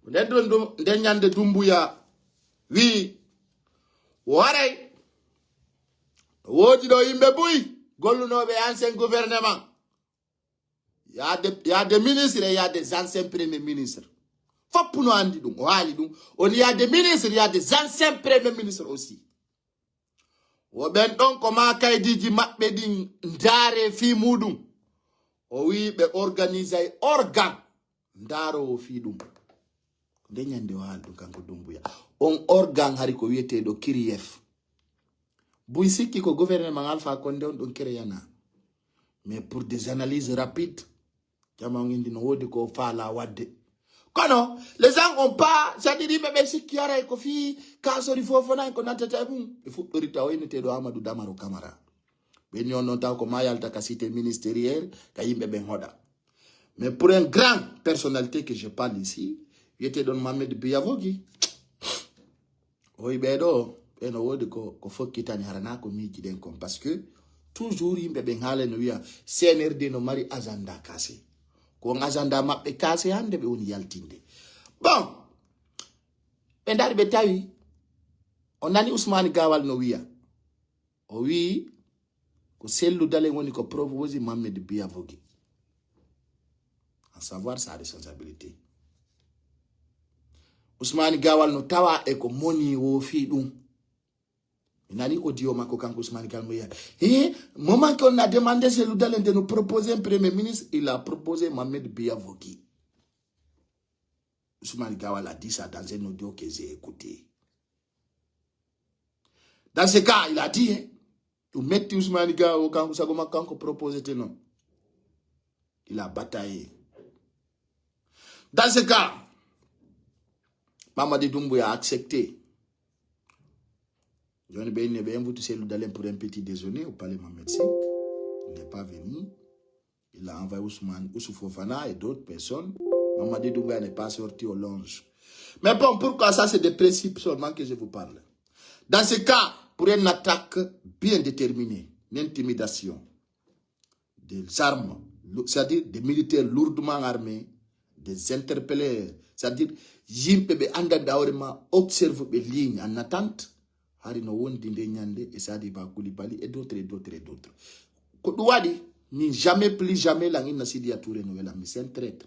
Nde ɗum, ɗum, nde ñande Dumbuya wi, waray, woodi ɗo yimɓe buy, gollunooɓe ancien gouvernement. Y a des, y a des ministres et y a des anciens premiers ministres. Fof no andi ɗum, o haali ɗum. On, y a des ministres, y a des anciens premiers ministres aussi. Wo ɓen ɗon ko ma kaydiji maɓɓe ɗin ndaare fii muɗum. O wi'i ɓe organisay organ ndaarowo fii ɗum. Nde ñande o haali ɗum kanko Dumbuya. On organ hari ko wi'eteeɗo Kiriyef. Buy sikki ko gouvernement Alpha Condé on ɗon créana. Mais pour des analyses rapides, jama on indi no woodi ko faala wadde. Kono, les gens ont pas, c'est-à-dire yimɓe ɓe sikki haray ko fii kaasori fofonayi ko nantata e mum. Ɓe fuɗɗori taw inneteeɗo Amadou Damaro Camara. Ɓe ni on ɗon taw ko ma yalta ka cité ministériel, ka yimɓe ɓen hoɗa. Mais pour un grand personnalité que je parle ici, wi'eteeɗon Mohamed Biyavogi, o wi ɓee ɗo, ɓe no woodi ko, ko fokkitani, hara na ko miiji ɗen kon. Parce que toujours yimɓe ɓen haala no wi'a C N R D no mari agenda caché. Ko on agenda maɓɓe caché hannde ɓe woni yaltinde. Bon, ɓe ndari ɓe tawi, on nani Ousmane Gawal no wi'a. O wi, Ko Cellou Dalein woni ko proposer Mohamed Biya Vogi. En savoir sa responsabilité. Ousmane Gawal no tawa e ko moni wo fi ɗum. Mi nani audio makko kanko Ousmane Gawal mo yiya. Eh, moment qu'on a demandé Cellou Dalein de nous proposer un premier ministre, il a proposé Mohamed Biya Vogi. Ousmane Gawal a dit ça dans un audio que j'ai écouté. Dans ce cas, il a dit, hein, ɗum metti Ousmane Gawal, kanko sago makko kanko proposé te non. Il a bataillé. Dans ce cas, Mamadi Doumbouya a accepté. Joni ɓe inni ɓe invite Cellou Dalein pour un petit déjeuner au palais Mohamed cinq. Il n'est pas venu. Il a envoyé Ousmane, Ousou Fofana et d'autres personnes. Mamadi Doumbouya n'est pas sorti au lounge. Mais bon, pourquoi ça, c'est des principes seulement que je vous parle. Dans ce cas, pour une attaque bien déterminée, l'intimidation, des armes, lou- c'est-à-dire des militaires lourdement armés, des interpelleurs, c'est-à-dire yimɓe ɓe anndanɗa hoore ma, observe ɓe ligne en attente, hari no wondi nde ñande e Sadiba Koulibaly et d'autres et d'autres et d'autres. Ko ɗum waɗi min jamais plus jamais lan inna Sidiya Touré no welam mi, c'est un traître.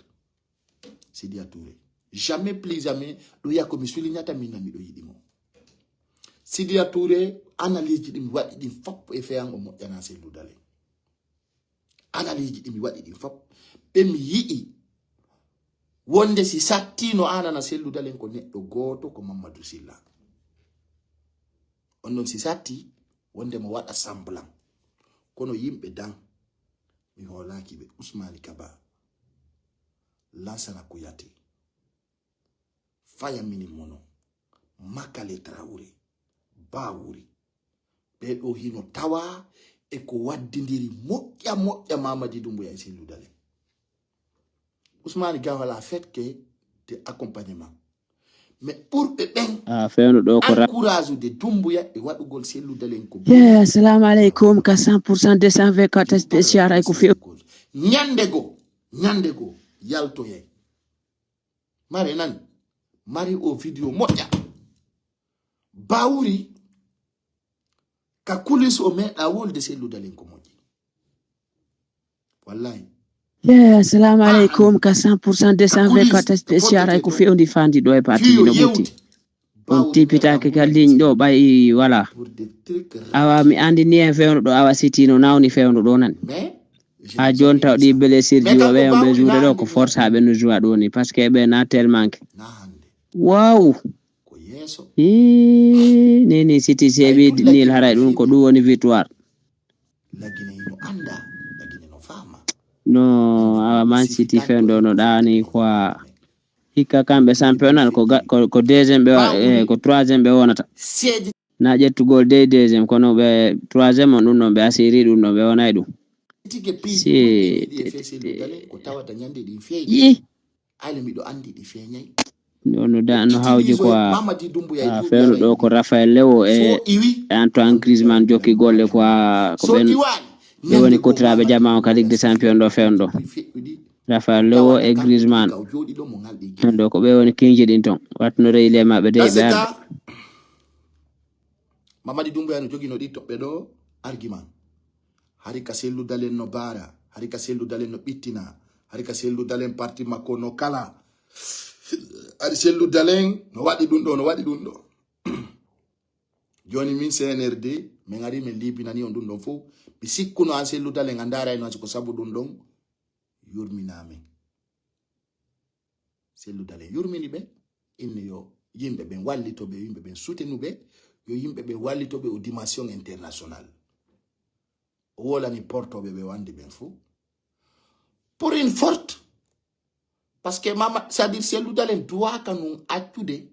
Sidiya Touré jamais plus jamais ɗum wiya ko mi suliñata min na miɗo yiɗi mo. Sidiya Touré analyse ji ɗi mi waɗi ɗin fop e feyan o moƴƴana Cellou Dalein. Analyse ji ɗi mi waɗi ɗin fop ɓe mi yiɗi wonde si sattino anana Cellou Dalein ko neɗɗo gooto ko Mamadou Silla. On ɗon si satti wonde mo waɗa semblant. Kono yimɓe dan mi hoolaaki ɓe. Ousmane Kaba, Lansana Kouyaté, Faya Minimono, Makale Traoré, Bawuri. Ɓe ɗo hino tawa e ko waddindiri moƴƴa moƴƴa Mamadi Doumbouya e Cellou Dalein. Ousmane Gawal a fait que de accompagnement. Mais ɓurɓe ɓen a fewno ɗo ko ra- encourage de Doumbouya e waɗugol Cellou Dalein ko. Yeah, assalamu alaikum, ka cent pour cent, deux cent vingt-quatre spécial ay ko few. Ñande go, ñande go, yaltoyay. Mare nani, mari o vidéo moƴƴa. Bawuri, ka kulis o meɗa wolde Cellou Dalein ko moƴƴi. Wallahi. Yeah, assalamu alaikum, ka cent pour cent, deux cent vingt-quatre spécial ay ko fewndi fandi ɗo e parti no ɓuti. On tipitake ka ligne ɗo ɓay wala. Awa mi andi ni en fewndo ɗo awa siti no nawni fewndo ɗo nan. Ha joni taw ɗi blessure ji o ɓe on ɓe juuɗe ɗo ko force ha ɓe no joua ɗo ni parce que ɓe na tellement que. Wow. Ii, ni ni siti seeɓi nil haray ɗum ko ɗum woni victoire. No awa Man City fewndo no ɗani quoi. Hikka kamɓe championnat ko ga- ko, ko deuxième ɓe wa- eh, ko troisième ɓe wonata. Na ƴettugol dey deuxième kono ɓe troisième on ɗum ɗon ɓe asiri ɗum ɗon ɓe wonay ɗum. Si Ayle miɗo andi ɗi feeñay. No no da no hawji quoi. Ah, fewndo ɗo ko Raphaël Lewo e Antoine Griezmann jokki golle quoi ko ɓen ɓe woni kotiraɓe jama on ka Ligue des Champions ɗo fewndo. Raphaël Lewo e Griezmann. Ɗo ko ɓe woni kinji ɗin ton. Watno reyi le maɓɓe de ɓe arde. Mamadi Doumbouya no jogino ɗi toɓɓe ɗo argument. Hari ka Cellou Dalein no bara, hari ka Cellou Dalein no ɓittina, hari ka Cellou Dalein parti makko no kala. Hari Cellou Dalein no waɗi ɗum ɗo, no waɗi ɗum ɗo. Joni min C N R D, min ari min libinani on ɗum ɗon fof. Mi sikkuno an Cellou Dalein a ndarayno ko sabu ɗum ɗon yurminamin. Cellou Dalein yurmini ɓe, inni yo yimɓe ɓen wallito ɓe, yimɓe ɓen soutenu ɓe, yo yimɓe ɓen wallito ɓe au dimension international. O wolani portoɓe ɓe wandi ɓen fof. Pour une forte, parce que mama, c'est-à-dire Cellou Dalein duwaka nun accude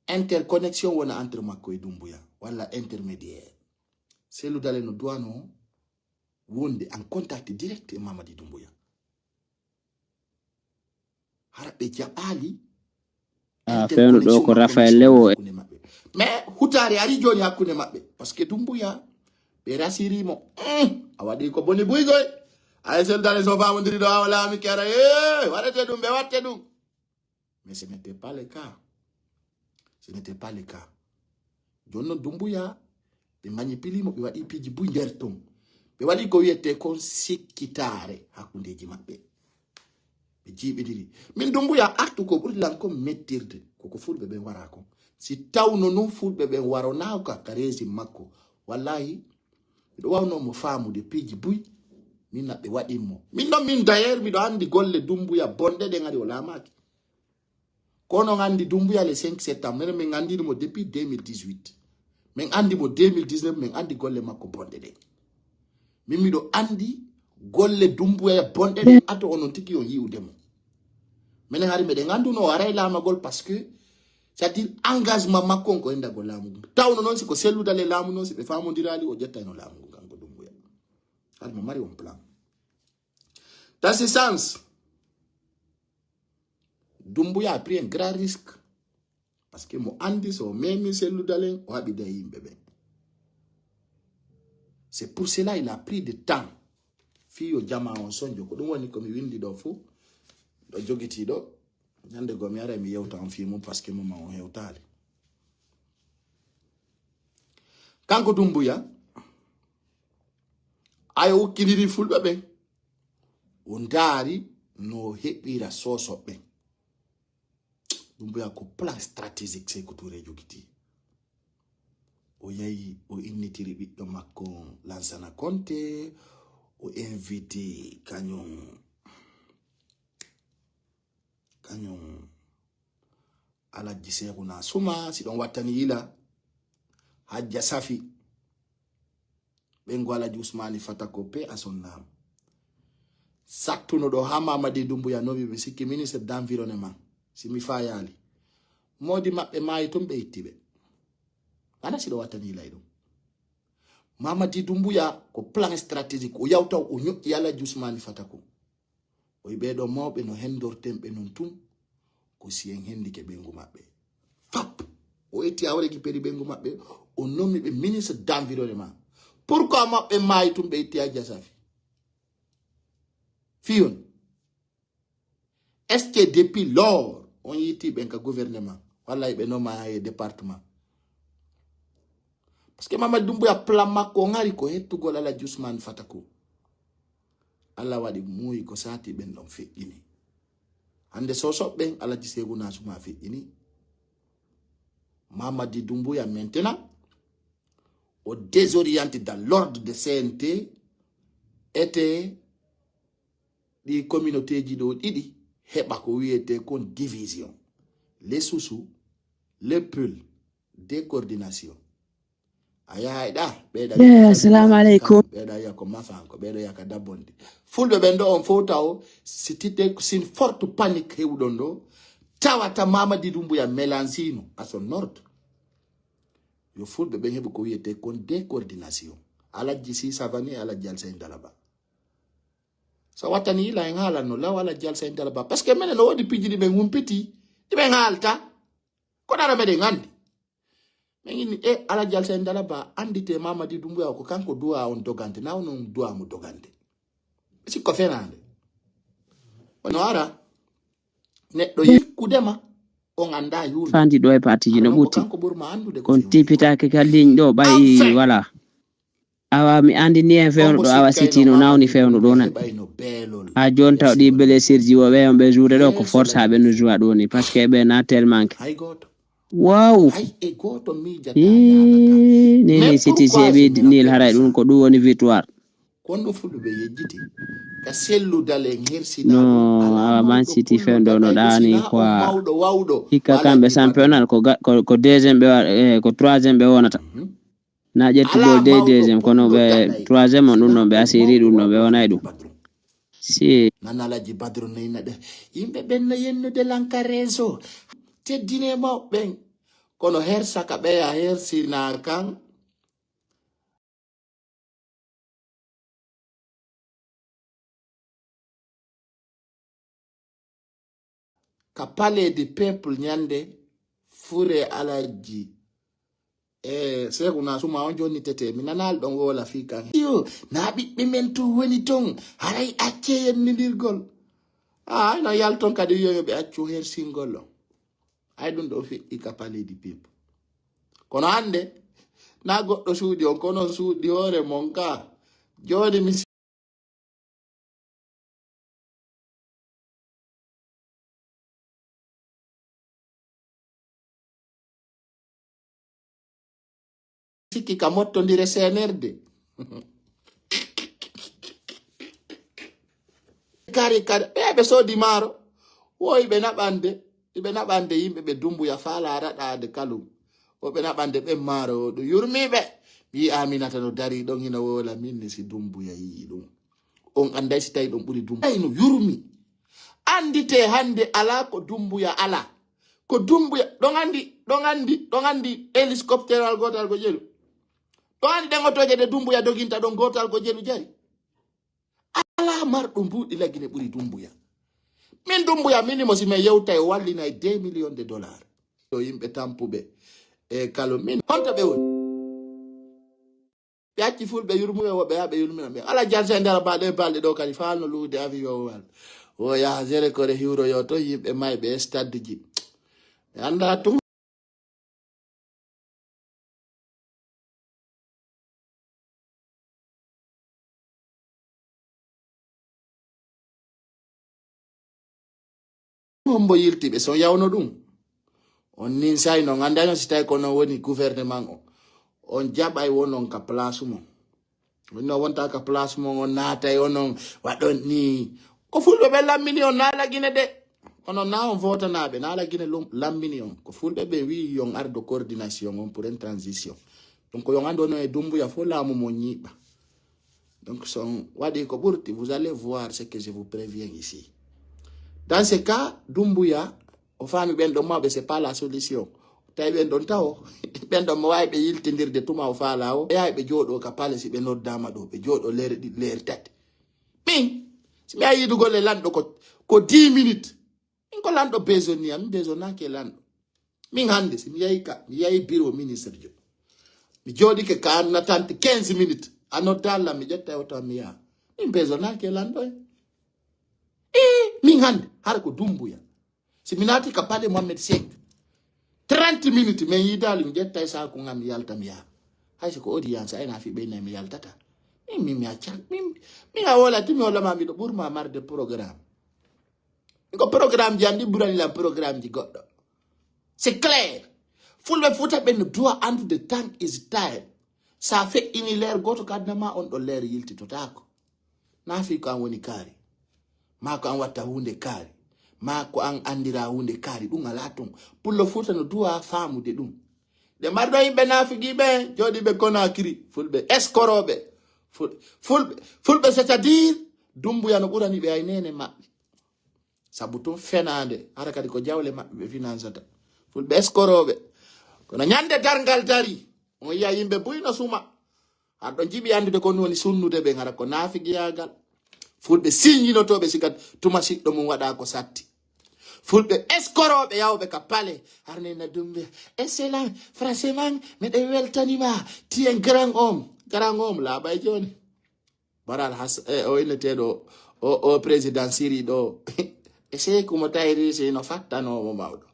interconnexion wona entre makko e Doumbouya walla intermédiaire. Cellou Dalein no duwano wonde en contact direct e Mamadi Doumbouya. Hara ɓe jaɓali. Ah, fewndo ɗo ko Raphaël Lewo e. Mais hutaare ari joni hakkunde maɓɓe parce que Doumbouya ɓe rasirimo. Mm. A waɗi ko boni buygoy. Ay Cellou Dalein so famodiri ɗo awa laami kera e waɗete ɗum ɓe watte ɗum. Mais ce n'était pas le cas. Ce n'était pas le cas. Jooni noon Dumbuya, ɓe manipili mo, ɓe waɗi piiji buy nder ton. Ɓe waɗi ko wiyetee kon sikkitaare hakkundeeji maɓɓe. Ɓe jiiɓidiri. Min Dumbuya artu ko ɓuri lan kon mettirde. Ko ko fulɓe ɓen wara kon. Si tawno non fulɓe ɓen waronaaka ka régime makko. Wallahi, miɗo waawno mo faamude piiji buy. Min naɓɓe waɗin mo. Min ɗon min d'ailleurs miɗo anndi golle Dumbuya bonɗe ɗen ari o laamaaki. Kono on anndi Dumbuya le cinq septembre, minen min anndino mo depuis deux mille dix-huit. Min anndi mo deux mille dix-neuf, min anndi golle makko bonɗe ɗen. Min miɗo anndi golle Dumbuya bonɗe ɗen, ato onon tigi on yi'ude mo. Minen hari meɗen annduno o aray laamagol parce que, c'est-à-dire engagement makko on ko enndagol laamu ngun. Tawno noon si ko sellude le laamu noon, si ɓe faamondiraali, o ƴettayno laamu ngun kanko Dumbuya. Hari mo mari on plan. Dans ce sens, Dumbuya a pris un grand risque. Parce que mo anndi so o memi sellude le, o haɓida e yimɓe ɓen. C'est pour cela il a pris de temps. Fii yo jamaa on sonjo. Ko ɗum woni ko mi winndi ɗo fuu. Ɗo jogitii ɗo. Ñande goo mi aray mi yewta on fii mum parce que moment on hewtaali. Kanko Dumbuya, ayo ukkidiri fulɓe ɓen. O ndaari no o heɓira soso ɓen. Ɗum mbiya ko plan stratégique Sékou Touré jogitii. O yahi, o innitiri ɓiɗɗo makko Lansana Konté, o inviti kañum, kañum Alhaji Seexuna Suma, si ɗon wattani yila, Hajja Safi. Ɓen go Alhaji Usmani Fatako, paix à son âme. Sattuno ɗo haa Mamadi Dumbuya nomi ɓe sikki ministre d'environnement. Si mi fayaali. Moodi maɓɓe maayi tun ɓe itti ɓe. Ana si ɗo wattani lay ɗum. Mamadi Dumbuya ko plan stratégique. O yawta o ñoƴƴi Alhaji Usmani Fatako. O yi ɓee ɗoo mawɓe no henndorten ɓe non tun, ko si en henndike ɓeyngu maɓɓe. Fap! O itti a récupéré ɓeyngu maɓɓe, o nommi ɓe ministre d'environnement. Pourquoi maɓɓe maayi tun ɓe itti Hajja Safi? Fiyon. Est-ce que depuis lors, on yiiti ɓen ka gouvernement? Walla ɓe noma e département? Parce que Mamadi Dumbuya plan makko o ngari ko hettugol Alhaji Usmani Fatako. Allah waɗi muuyi ko saati ɓen ɗon feƴƴini. Hannde soso ɓen Alhaji Seexuna Suma feƴƴini. Mamadi Dumbuya maintenant, o désorienté dans l'ordre de C N T, ete ɗi communautéji ɗo ɗiɗi heɓa ko wiyetee kon division. Les Sousou, les Peul, décoordination. A yahay ɗa, ɓeeɗa Yeah, wiya assalamu aleykum. Ɓeeɗa wiya ko mafanko, ɓeeɗo wiya ka dabbonde. Fulɓe ɓen ɗo on fof taw, si tite, c'est une forte panique heɓuɗon ɗo, tawata Mamadi Dumbuya mélangino à son ordre. Yo fulɓe ɓen heɓu ko wiyetee kon décoordination. Alhaji Si Savani, Alhaji Alsay Dalaba. So wattani yila en haalanno law Alhaji Alsay Dalaba. Parce que menen no woodi piiji ɗi ɓen humpiti, ɗi ɓen haalta. Kono ara meɗen anndi. Min inni e Alhaji Alsay Dalaba anndite Mamadi Dumbuya ko kanko duwa on dogante, na onon duwa mo dogante. Sikko fenaande. Ono ara neɗɗo yikkudema on annda yuunde. Fandi ɗo e partiji no Ara non ko ɓutti. Kanko ɓurma anndude ko On fewnde. Tipitake ka ligne ɗo ɓay Enfin. Wala. Awa mi anndi ni en fewno ɗo awa siti no nawni fewno ɗo nan. Heɓayno beelol. Ha jooni taw ɗi blessure ji wo ɓe on ɓe jouer ɗo ko force ha ɓe no joua ɗo ni parce que ɓe na tellement. Hay gooto. Wow. Hay e gooto miijata Ii, ni ni siti si heɓi nil haray ɗum ko ɗum woni victoire. Kono ɗum fulɓe ɓe yejjiti ka selludal en hersina. No awa man siti fewndo no ɗaani quoi. Hikka kamɓe championnat ko ga- ko- ko deuxième ɓe wa- eh, ko troisième ɓe wonata. Na ƴettugol de deuxième kono ɓe troisième on ɗum ɗon ɓe asiri ɗum ɗon ɓe wonay ɗum. Si Nan Alhaji Badru neyna ɗe yimɓe ɓen no yennude lanka réseau. Teddine mawɓe ɓen. Kono hersa ka ɓeya hersina kan. Ka palais du peuple ñande fure Alhaji. E Seexuna Suma on jonni tete mi nanaali ɗon woola fii kan. Iyo, na ɓiɓɓe men tun woni ton, haray accee yennindirgol. Ay no yalton kadi wiyon yo ɓe accu hersingol on. Ay ɗum ɗo feƴƴi ka palais du peuple. Kono hannde Na goɗɗo suuɗi on, kono on suuɗi hoore mon ka. Jooni mi sikki ka mottondire seenerde. Kari, kari, ɓe, ɓe soodi maaro. Wo iɓe naɓande, iɓe naɓande yimɓe ɓe Dumbuya faa laaraɗaade kalum. Wo ɓe naɓande ɓe maaro o ɗum yurmiiɓe. Mi yi'i Aminata no darii ɗon hino woola min ni si Dumbuya yi'i ɗum. On annday si tawi ɗon ɓuri Dumbuya. Tawi no yurmi. Annditee hannde alaa ko Dumbuya alaa. Ko Dumbuya, ɗon anndi, ɗon anndi, ɗon anndi hélicoptère al gootal ko jelu. Ɗon anndi ɗen otooje ɗe Dumbuya doginta ɗon gootal ko jelu jari. Alaa marɗo mbuuɗi Lagine ɓuri Dumbuya. Min Dumbuya, min mo si mi yewtay o wallinay deux millions de dollars. Yo yimɓe tampuɓe e kalo min. Honto ɓe woni? Ɓe acci fulɓe yurmuɓe, wo ɓe yaa ɓe yurmina ɓe. Ala jalsa e nder balɗe, balɗe ɗo kadi faalno luude avion wal. O yaha Zere Kore hiwroyo to yimɓe mayɓe e stade ji. Mi annda tun. Hombo yilti ɓe so yawno ɗum? On nin say non, anndano si tawi ko non woni gouvernement o. On jaɓay wonon ka place mon. Wonno wonta ka place mon, on naatay onon waɗon ni. Ko fulɓe ɓe lammini on naala Gine de. Onon na on votanaaɓe, naala Gine lum-, lammini on. Ko fulɓe ɓe wi'i yon ardo coordination on pour une transition. Donc yon anndu onon e Dumbuya fof laamu mon ñiiɓa. Donc so on waɗi ko ɓurti, vous allez voir ce que je vous préviens ici. Dans ce cas, Dumbuya, o faami ɓen ɗon mawɓe, c'est pas la solution. Tawi ɓen ɗon tawo, ɓen ɗon mo waawi ɓe yiltindirde tuma o faala o. Ɓe yawi ɓe jooɗo ka pale si ɓe noddaama ɗo, ɓe jooɗo leere ɗiɗi, leere tati. Min, si mi yahi yiidugol e lanɗo ko, ko dix minutes. Min ko lanɗo besoin ni am, mi besoinaake lanɗo. Min hannde, si mi yahi ka, mi yahi bureau ministre jo. Mi jooɗike ka an attente quinze minutes. A nodda lan, mi ƴetta e oto am, mi yaha. Min besoinaake lanɗo e. Ii, min hannde, hara ko Dumbuya. Si mi naati ka Palais Mohamed cinq, trente minutes, min yiidaali, mi ƴetta e saaku ngam mi yalta, mi yaha. Hay so ko audience, ay na fi ɓeyna mi yaltata. Min, min, mi acca. Min, min a wola, tumi hollama miɗo ɓurma marde programme. Ko programme ji am ɗi ɓurani lan programme ji goɗɗo. C'est clair. Fulɓe Fuuta ɓe no duwa anndude time is time. Sa feƴƴini leer gooto ka aduna ma, on ɗo leer yiltitotaako. Na fi ko an woni kaari. Ma ko an watta huunde kaari. Ma ko an anndira huunde kaari. Ɗum alaa toon. Pullo Fuuta no duwa faamude ɗum. Nde marɗo yimɓe naafigiiɓe, jooɗiiɓe Konaakiri. Fulɓe eskorooɓe. Ful-, fulɓe, fulɓe, c'est-à-dire, Dumbuya no ɓurani ɓe ay neene maɓɓe. Sabu tun fenaande, hara kadi ko jawle maɓɓe ɓe finansata. Fulɓe eskorooɓe. Kono ñande darngal dari, on yiya yimɓe buy no suma. Aɗa ɗon jiɓi anndude ko woni sunnude ɓen, hara ko naafigiyaagal. Fulɓe siññinotooɓe siga tuma siɗɗo mum waɗa ko satti. Fulɓe eskorooɓe yawɓe ka pale, harnena Dumbuya. Excellent, franchement, miɗen weltanima. Tien grand homme, grand homme, laaɓay jooni. Baral Has-, e, o inneteeɗo, o, o président Siri ɗo. E sey ko mo tawiri si no fattanoomo mawɗo.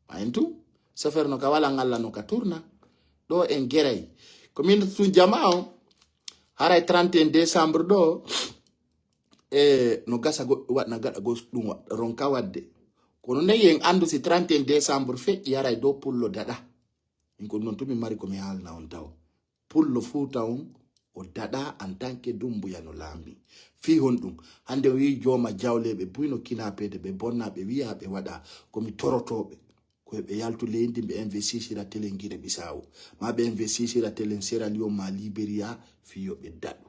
Ma en tun, chauffeur no ka wala ngalla no ka tourna. Ɗo en geray. Ko min tun jama on, haray trente et un décembre ɗo, e, no gasa goɗɗum waɗna gaɗa gos ɗum wa-, ronka waɗde. Kono ne en anndu si trente et un décembre feƴƴi haray dow pullo daɗa. Min ko ɗum noon tun min mari ko mi haalna on taw. Pullo Fuuta on, o daɗa en tant que Dumbuya no laami. Fii honɗum? Hannde o wi'i jooma jawleeɓe buy no kinaapeede, ɓe bonna, ɓe wi'a, ɓe waɗa. Ko mi torotooɓe. Ko ɓe yaltu leydi, ɓe investisira telen Gine Bisaawo. Ma ɓe investisira telen Sierra Leone, ma Liberia, fii yo ɓe daɗu.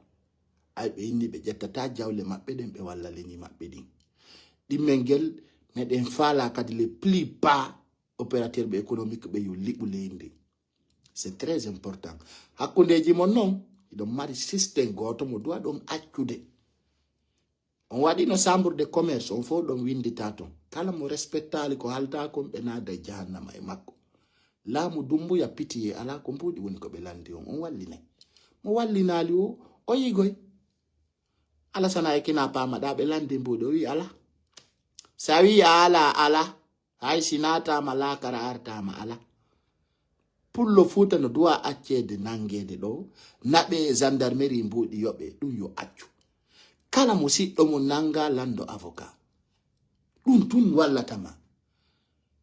Ay, ɓe inni ɓe ƴettata jawle maɓɓe ɗen, ɓe walla leñi maɓɓe ɗin. Ɗimmel ngel, meɗen faala kadi les plus bas opérateur ɓe économique ɓe yo liɓu leydi. C'est très important. Hakkundeeji mon non, iɗon mari système gooto mo duwa ɗon accude. On waɗino chambre de commerce, on fof ɗon winndita ton. Kala mo respectaali ko haalta kon, ɓe naada e jahannama e makko. Laamu Dumbuya pitiyee alaa ko mbuuɗi woni ko ɓe lanndi on. On wallinay. Mo wallinaali o, o yigoy. Alasana e kina paama ɗa ɓe lanndi mbuuɗi, o wi'i alaa. Sa wi'i a alaa, alaa. Hay si naataama laakara artaama alaa. Pullo Fuuta no duwa acceede nanngeede ɗo, naɓe gendarmerie mbuuɗi yoɓe, ɗum yo accu. Kala mo siɗɗo mo nannga lanndo avocat. Ɗum tun wallata ma.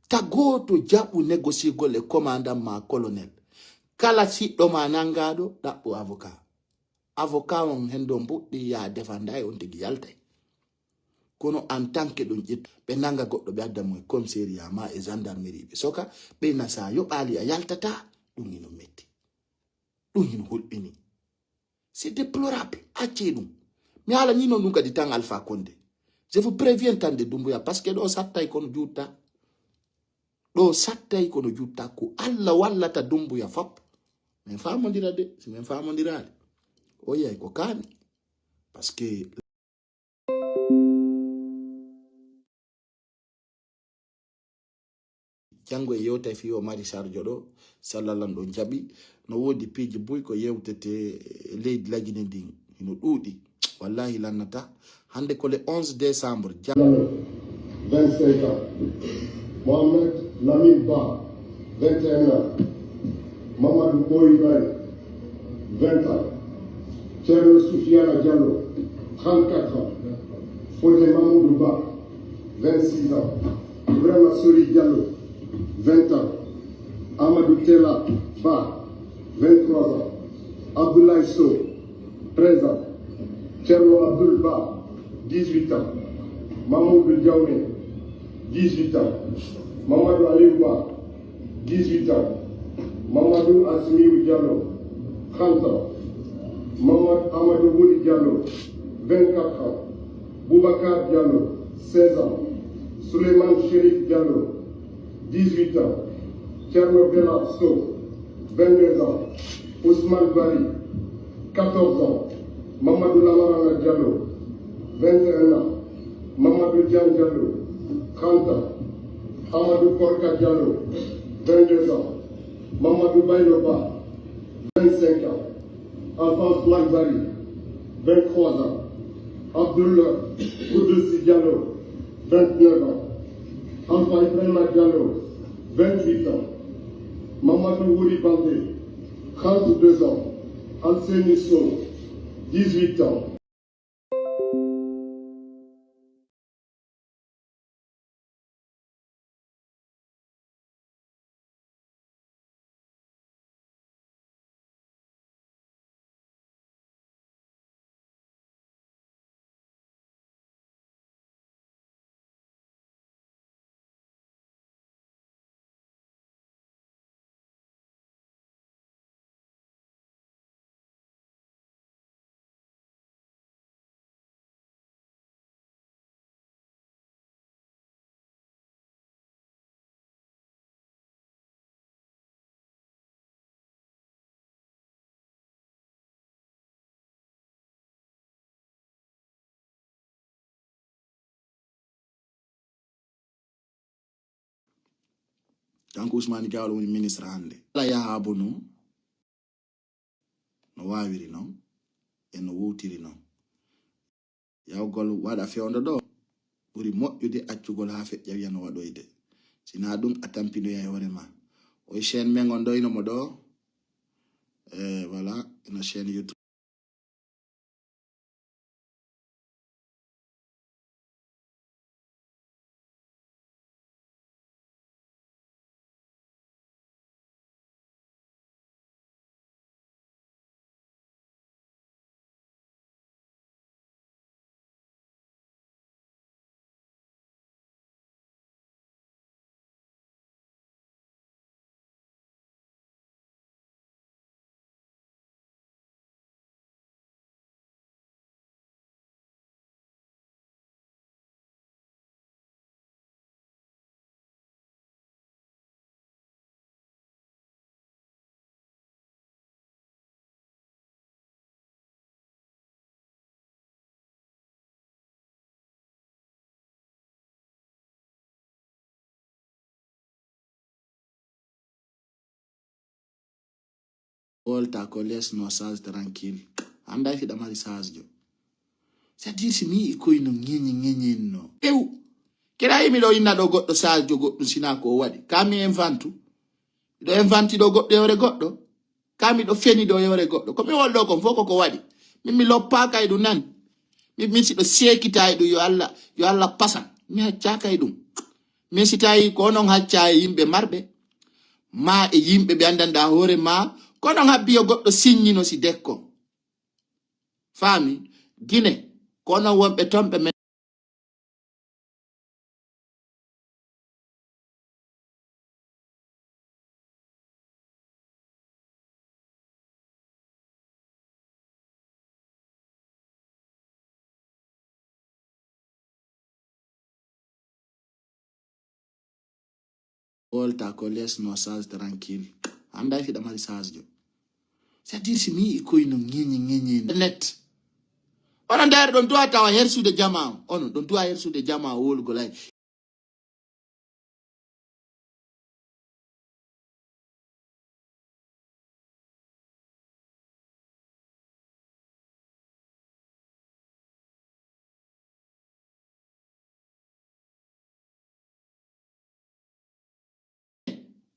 Ta gooto jaɓu négociegol e commandant ma colonel. Kala siɗɗo ma nanngaaɗo, ɗaɓɓu avocat. Avocat on hendo mbuɗɗi ya defanda e on tigi yaltay. Kono en tant que ɗum ƴettu, ɓe nannga goɗɗo, ɓe adda mo e commissariat ma e gendarmerie, ɓe soka, ɓe nasa yoɓaali a yaltata, ɗum hino metti. Ɗum hino hulɓini. C'est déplorable. Accee ɗum. Mi haalanii non ɗum kadi tan Alpha Condé. Je vous préviens tan de Doumbouya, parce que ɗo sattay kono juutta. Ɗo sattay kono juutta, ko Allah wallata Doumbouya fop. Min faamondira de, si min faamondiraali. O yiyay ko kaani. Parce que janngo e yewtay fii o mari sarjo ɗo, sallalan ɗo jaɓi. No woodi piiji buy ko yewtete e leydi Lagine ndin, hino ɗuuɗi. Wallahi lannata. Hannde ko le onze décembre, jam- Diallo, vingt-cinq ans. Mohamed Lamine Ba, vingt et un ans. Mamadou Boy Bari, vingt ans. Thierno Soufiana Diallo, trente-quatre ans. Fodé Mamoudou Ba, vingt-six ans. Ibrahima Sori Diallo, vingt ans. Amadou Tela Ba, vingt-trois ans. Abdoulaye Sow, treize ans. Thierno Abdoul Ba, dix-huit ans. Mamoudou Diaouré, dix-huit ans. Mamadou Aliou Ba, dix-huit ans. Mamadou Assimiou Diallo, trente ans. Mamadou Amadou Wuri Diallo, vingt-quatre ans. Boubacar Diallo, seize ans. Souleymane Chérif Diallo, dix-huit ans. Thierno Bella Sow, vingt-deux ans. Ousmane Bari, quatorze ans. Mamadou Lamarana Diallo, vingt et un ans. Mamadou Dian Diallo, trente ans. Amadou Korka Diallo, vingt-deux ans. Mamadou Baylo Ba, vingt-cinq ans. Alphonse Malbari, vingt-trois ans. Abdoul Koudousi Diallo, vingt-neuf ans. Alpha Ibrahima Diallo, vingt-huit ans. Mamadou Wouri Bandé, trente-deux ans. Alseni Sow, dix-huit ans. Kanko Ousmane Gawlo woni ministre hannde. Kala yahaa bono no waawiri non e no wowtiri non. Yawgol waɗa fewndo ɗo ɓuri moƴƴude accugol haa feƴƴa wiya no waɗoyde. Sinaa ɗum a tampinoyay hoore ma. Oy chaîne men on ɗo ino mo ɗo. Eh, voilà, ino chaîne YouTube. Wolta ko les no sage tranquille. Anda e fiɗa mari sage jo. C'est-à-dire si mi yi'i koy no ŋeñe ŋeñen no. Ew. Kira yimi ɗo inna ɗo goɗɗo sage jo goɗɗum sina ko o waɗi. Ka mi en fantu. Miɗo inventi ɗo goɗɗo e hoore goɗɗo. Ka miɗo feni ɗo e hoore goɗɗo. Ko mi wol ɗo kon fof koko waɗi. Min mi loppaaka e ɗum nan. Min, min siɗo seekita e ɗum yo Allah, yo Allah pasan. Mi haccaaka e ɗum. Min si tawi ko onon hacca e yimɓe marɓe, ma e yimɓe ɓe anndanɗa hoore ma, ko onon habbi yo goɗɗo siññino si dekko. Faami? Gine, ko onon wonɓe ton ɓe men. Wolta ko les no sage tranquille. Anda fiɗa mari sage jo. C'est-à-dire si mi yi'i koy no ŋeñe ŋeñe net. Onon nder ɗon du'a tawa hersude jama on. Onon ɗon du'a hersude jama o wolu golay.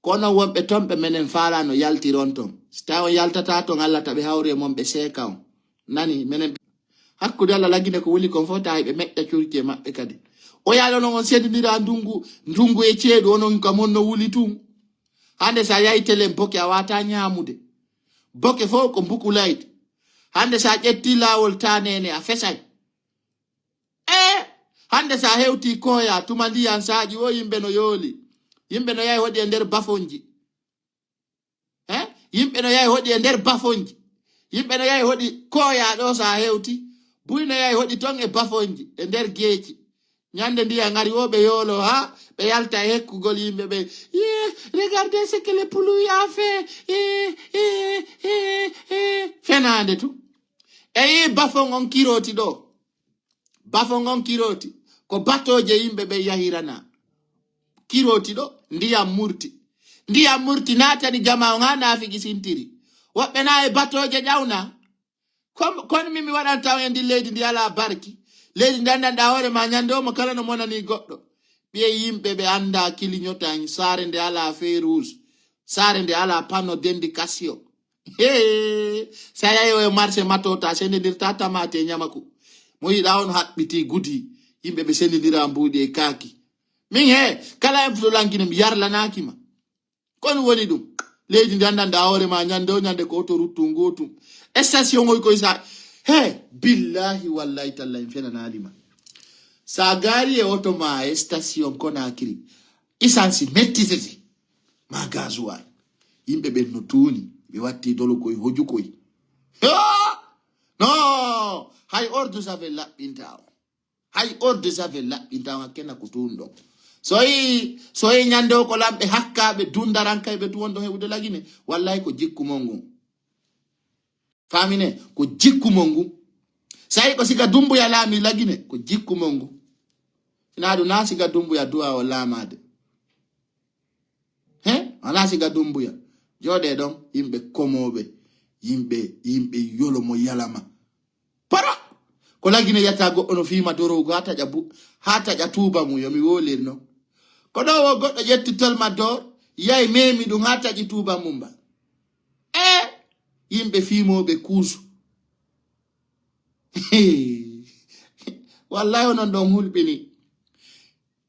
Kono wonɓe ton ɓe menen faalano yaltiron ton. Si tawi on yaltata ton, Allah taɓe hawri e mon ɓe seeka on. Nani, menen hakkude Allah lagine ko wuli kon fof tawi ɓe meƴƴa curki e maɓɓe kadi. O yaɗono on sendindira ndungu, ndungu e ceeɗu, onon kam on no wuli tun. Hande sa yahi telen boke a wata ñamude. Boke fof ko mbuku layde. Hande sa ƴetti lawol tanene a fesay. E hande sa hewti koya tuma ndiyan saƴi o yimɓe no yooli. Yimɓe no yahi hoɗi e nder bafonji. He? Yimɓe no yahi hoɗi e nder bafonji. Yimɓe no yahi hoɗi koya ɗo sa hewti. Buy no yahi hoɗi ton e bafonji, e nder geeci. Ñande ndiyan ari o ɓe yoolo ha ɓe yalta e hekkugol yimɓe ɓe. Eh, regardez ce que le pluie a fait. Eh, eh, eh, eh. Fenande tu. E yi bafon on kiroti ɗo. Bafon on kiroti. Ko batoje yimɓe ɓe yahirana. Kiroti ɗo, ndiyan murti. Ndiyan murti natani jama on ha nafigi sintiri. Woɓɓe na e batoje ƴawna. Kono, kono min mi waɗan taw e ndi leydi ndi ala barki. Leydi ndi anndanɗa hoore ma ñande o mo kala no monani goɗɗo. Ɓiye yimɓe ɓe annda kiliñotañ, saare nde ala feu rouge. Saare nde ala panneau d'indication. Hee, sa yahi o e marché matota, sendidirta tamate e ñamaku. Mo yiɗa on haɓɓiti gudi, yimɓe ɓe sendidira mbuuɗi e kaaki. Min he, kala en fuɗo lankine mi yarlanaki ma. Kon woni ɗum. Leydi ndi anndanɗa hoore ma ñande o ñande ko autoroute to ngotum. Station oy koy sa, he, billahi wallahi tallahi mi fenanali ma. Sa gari e oto ma e station Conakry, essence mettitete. Ma gasoil. Yimɓe ɓen no tuuni. Ɓe watti dolo koy hoju koy. Yo! No! Hay ordre save laɓɓinta o. Hay ordre save laɓɓinta o hakkena ko tuun ɗon. So yi, so yi ñande o ko lamɓe hakkaɓe dundarankay ɓe tu wonɗo heɓude lagine. Wallahi ko jikku mon ngun. Famine, ko jikku mon ngun. Sayi ko siga Dumbuya laami lagine, ko jikku mon ngun. Sina ɗum na siga Dumbuya duwa o laamaade. He? Wala siga Dumbuya. Jooɗe ɗon, yimɓe komooɓe, yimɓe, yimɓe yolo mo yalama. Para! Ko lagine yata goɗɗo no fiima dorowgo haa taƴa bu-, haa taƴa tuuba mum, yo mi woolir non. Ko ɗo o goɗɗo ƴetti tolma dor, yahi memi ɗum haa taƴi tuuba mum ba. E yimɓe fiimooɓe kuusu. Wallahi onon ɗon hulɓini.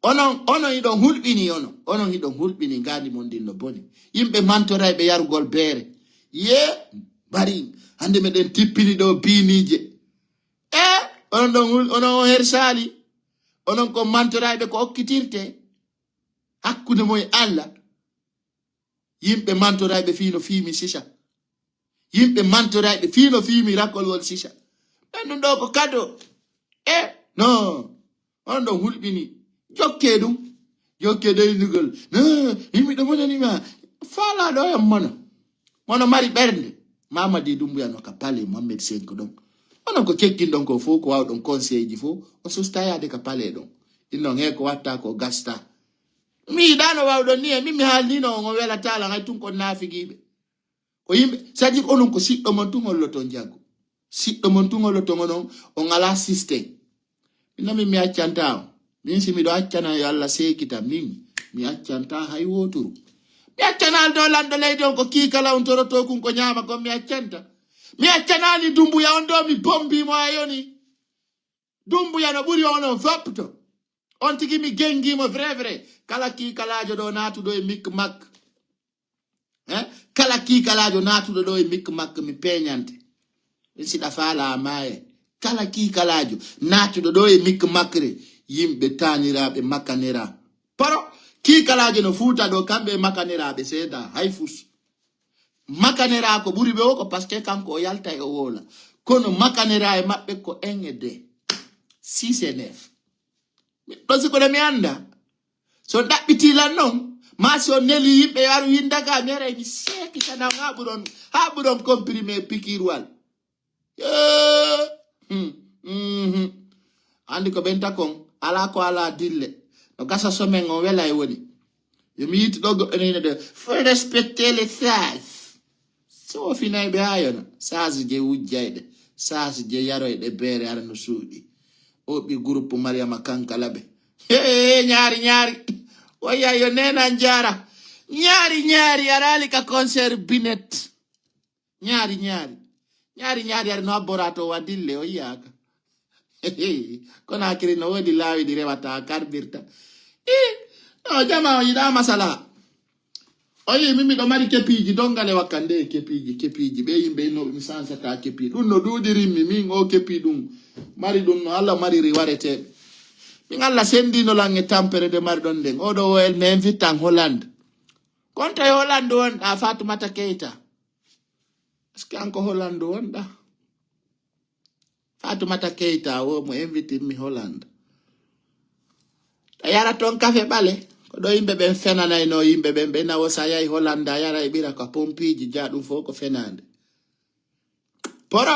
Onon, onon hiɗon hulɓini, onon. Onon hiɗon hulɓini, ngaandi mon ndin no boni. Yimɓe mantorayɓe yarugol beere. Ye, bari, hande meɗen tippini ɗo biiniije. E, onon ɗon hul-, onon on hersaali. Onon ko mantorayɓe ko okkitirte. Hakkunde mo e Allah. Yimɓe mantorayɓe fii no fiimi sisa. Yimɓe mantorayɓe fii no fiimi rakolwol sisa. Ɓen ɗum ɗo ko kado. E, no. On ɗon hulɓini. Jokke ɗum. Jokke daynugol. No, yimɓe ɗo monani ma. Faalaaɗo o yam mono. Mono mari ɓernde. Mamadi Dumbuya no ka pale Mohamed Senko ɗon. Onon ko cekkin ɗon ko fof, ko waawɗon conseil ji fof. O susta yaade ka pale ɗon. Innon he ko watta ko gasta. Mi yiɗano waawɗon ni e min mi haalnino on o welataala hay tun kon naafigiiɓe. Ko yimɓe, c'est-à-dire onon ko siɗɗo mon tun holloton jaggu. Siɗɗo mon tun holloton onon, on ala système. Min noon min mi accanta on. Min si miɗo accana yo Allah seekita min, mi accanta hay wooturu. Mi accanaali ɗo lanɗo leydi on ko kii kala on torotoo kun ko ñaama kon mi accanta. Mi accanaali Dumbuya on ɗo mi bombimo a yoni. Dumbuya no ɓuri on on fopputo. On tigi mi gengimo vrai vrai. Kala kii kalaajo ɗo naatuɗo e mik mak. Eh? Kala kii kalaajo naatuɗo ɗo e mik mak mi peñante. Min siɗa faala a maaye. Kala kii kalaajo naatuɗo ɗo e mik makre. Yimɓe taaniraaɓe makanera. Paro kii kalaajo no fuuta ɗo kamɓe e makanera ɓe seeda hay fus. Makanera ko ɓuri ɓe o ko parce que kanko o yalta e o woola. Kono makanera e maɓɓe ko en e de. Six et neuf. Ɗo si kono mi annda. So ɗaɓɓiti lan non. Ma si on neli yimɓe yo aru winda ka mi aray mi seeki kana ha ɓuron ha ɓuron comprimé pikiruwal. Yee. Hmm. Mhm. Andi ko ɓenta kon ala ko ala dille. No gasa somen on wela e woni. Yo mi yiiti ɗo goɗɗo nene de. Faut respecter les sages. So o finay ɓe ha yona. Sages je wujjayɗe. Sages je yaroyɗe beere ara no suuɗi. O ɓi groupe Mariama Kankala ɓe. Hee ñaari ñaari. Waya yo nena jara. Ñaari ñaari arali ka concert Binet. Ñaari ñaari. Ñaari ñaari ari no abborato wa dille o yiyaka. Kono akiri no wodi laawi ɗi rewata karbirta. I no jama o yiɗa masala. O yi min miɗo mari kepiiji dongale wakkande e kepiiji kepiiji ɓe yimɓe innoɓe mi sansata kepi ɗum no ɗuuɗirinmi min o kepi ɗum mari ɗum no Allah mariri wareteɓe. Min Allah sendino lan e tampere nde mari ɗon nden oɗo o el mi invite an Hollande. Konta e Hollande wonɗa Fatumata Keita. Est-ce que an ko Hollande wonɗa? Fatumata Keita wo mo invite mi Hollande. A yara ton kafe ɓale ko ɗo yimɓe ɓen fenanayno yimɓe ɓen ɓe nawo sa yahi Hollande a yara e ɓira ka pompiji ja ɗum fof ko fenande. Poro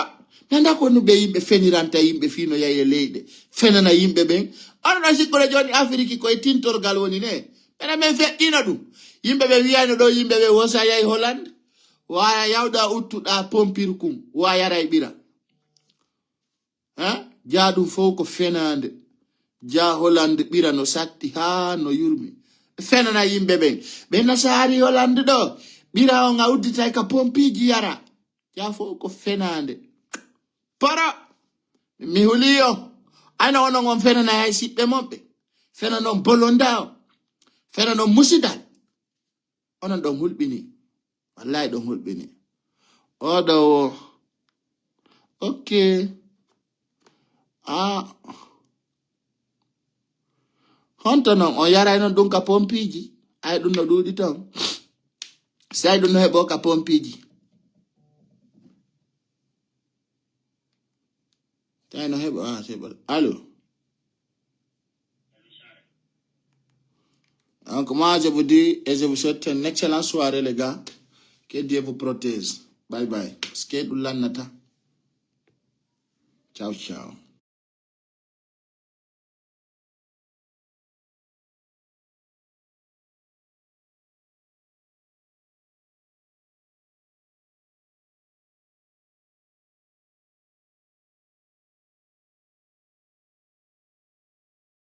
nanda ko no ɓe yimɓe feniranta yimɓe fino yahi e leyɗe fenana yimɓe ɓen. Onon ɗon sikkude joni Afiriki koye tintorgal woni ne mena men feƴƴino ɗum. Yimɓe ɓe wiyayno ɗo yimɓe ɓe wo sa yahi Hollande waya yawɗa uttuɗa pompir kun wa yara e ɓira. Ha ja ɗum fof ko fenande. Ja Hollande ɓira no satti ha no yurmi fenana yimɓe ɓen. Ɓe nasaari Hollande ɗo ɓira on a udditay ka pompiji yara. Ja fof ko fenande. Poro mi huliyo. Ayno onon on fenana hay siɓɓe monɓe fenanon bolonda o fenanon musidal. Onon ɗon hulɓini. Wallahi ɗon hulɓini. Oɗo wo ok. A honto non on yaray non ɗum ka pompiji? Ay ɗum no ɗuuɗi ton. Si ay ɗum no heɓo ka pompiji. Tawi no heɓo a heɓo allo. Donc moi je vous dis et je vous souhaite une excellente soirée les gars. Que Dieu vous protège. Bye bye. Parce que ɗum lannata. Ciao ciao.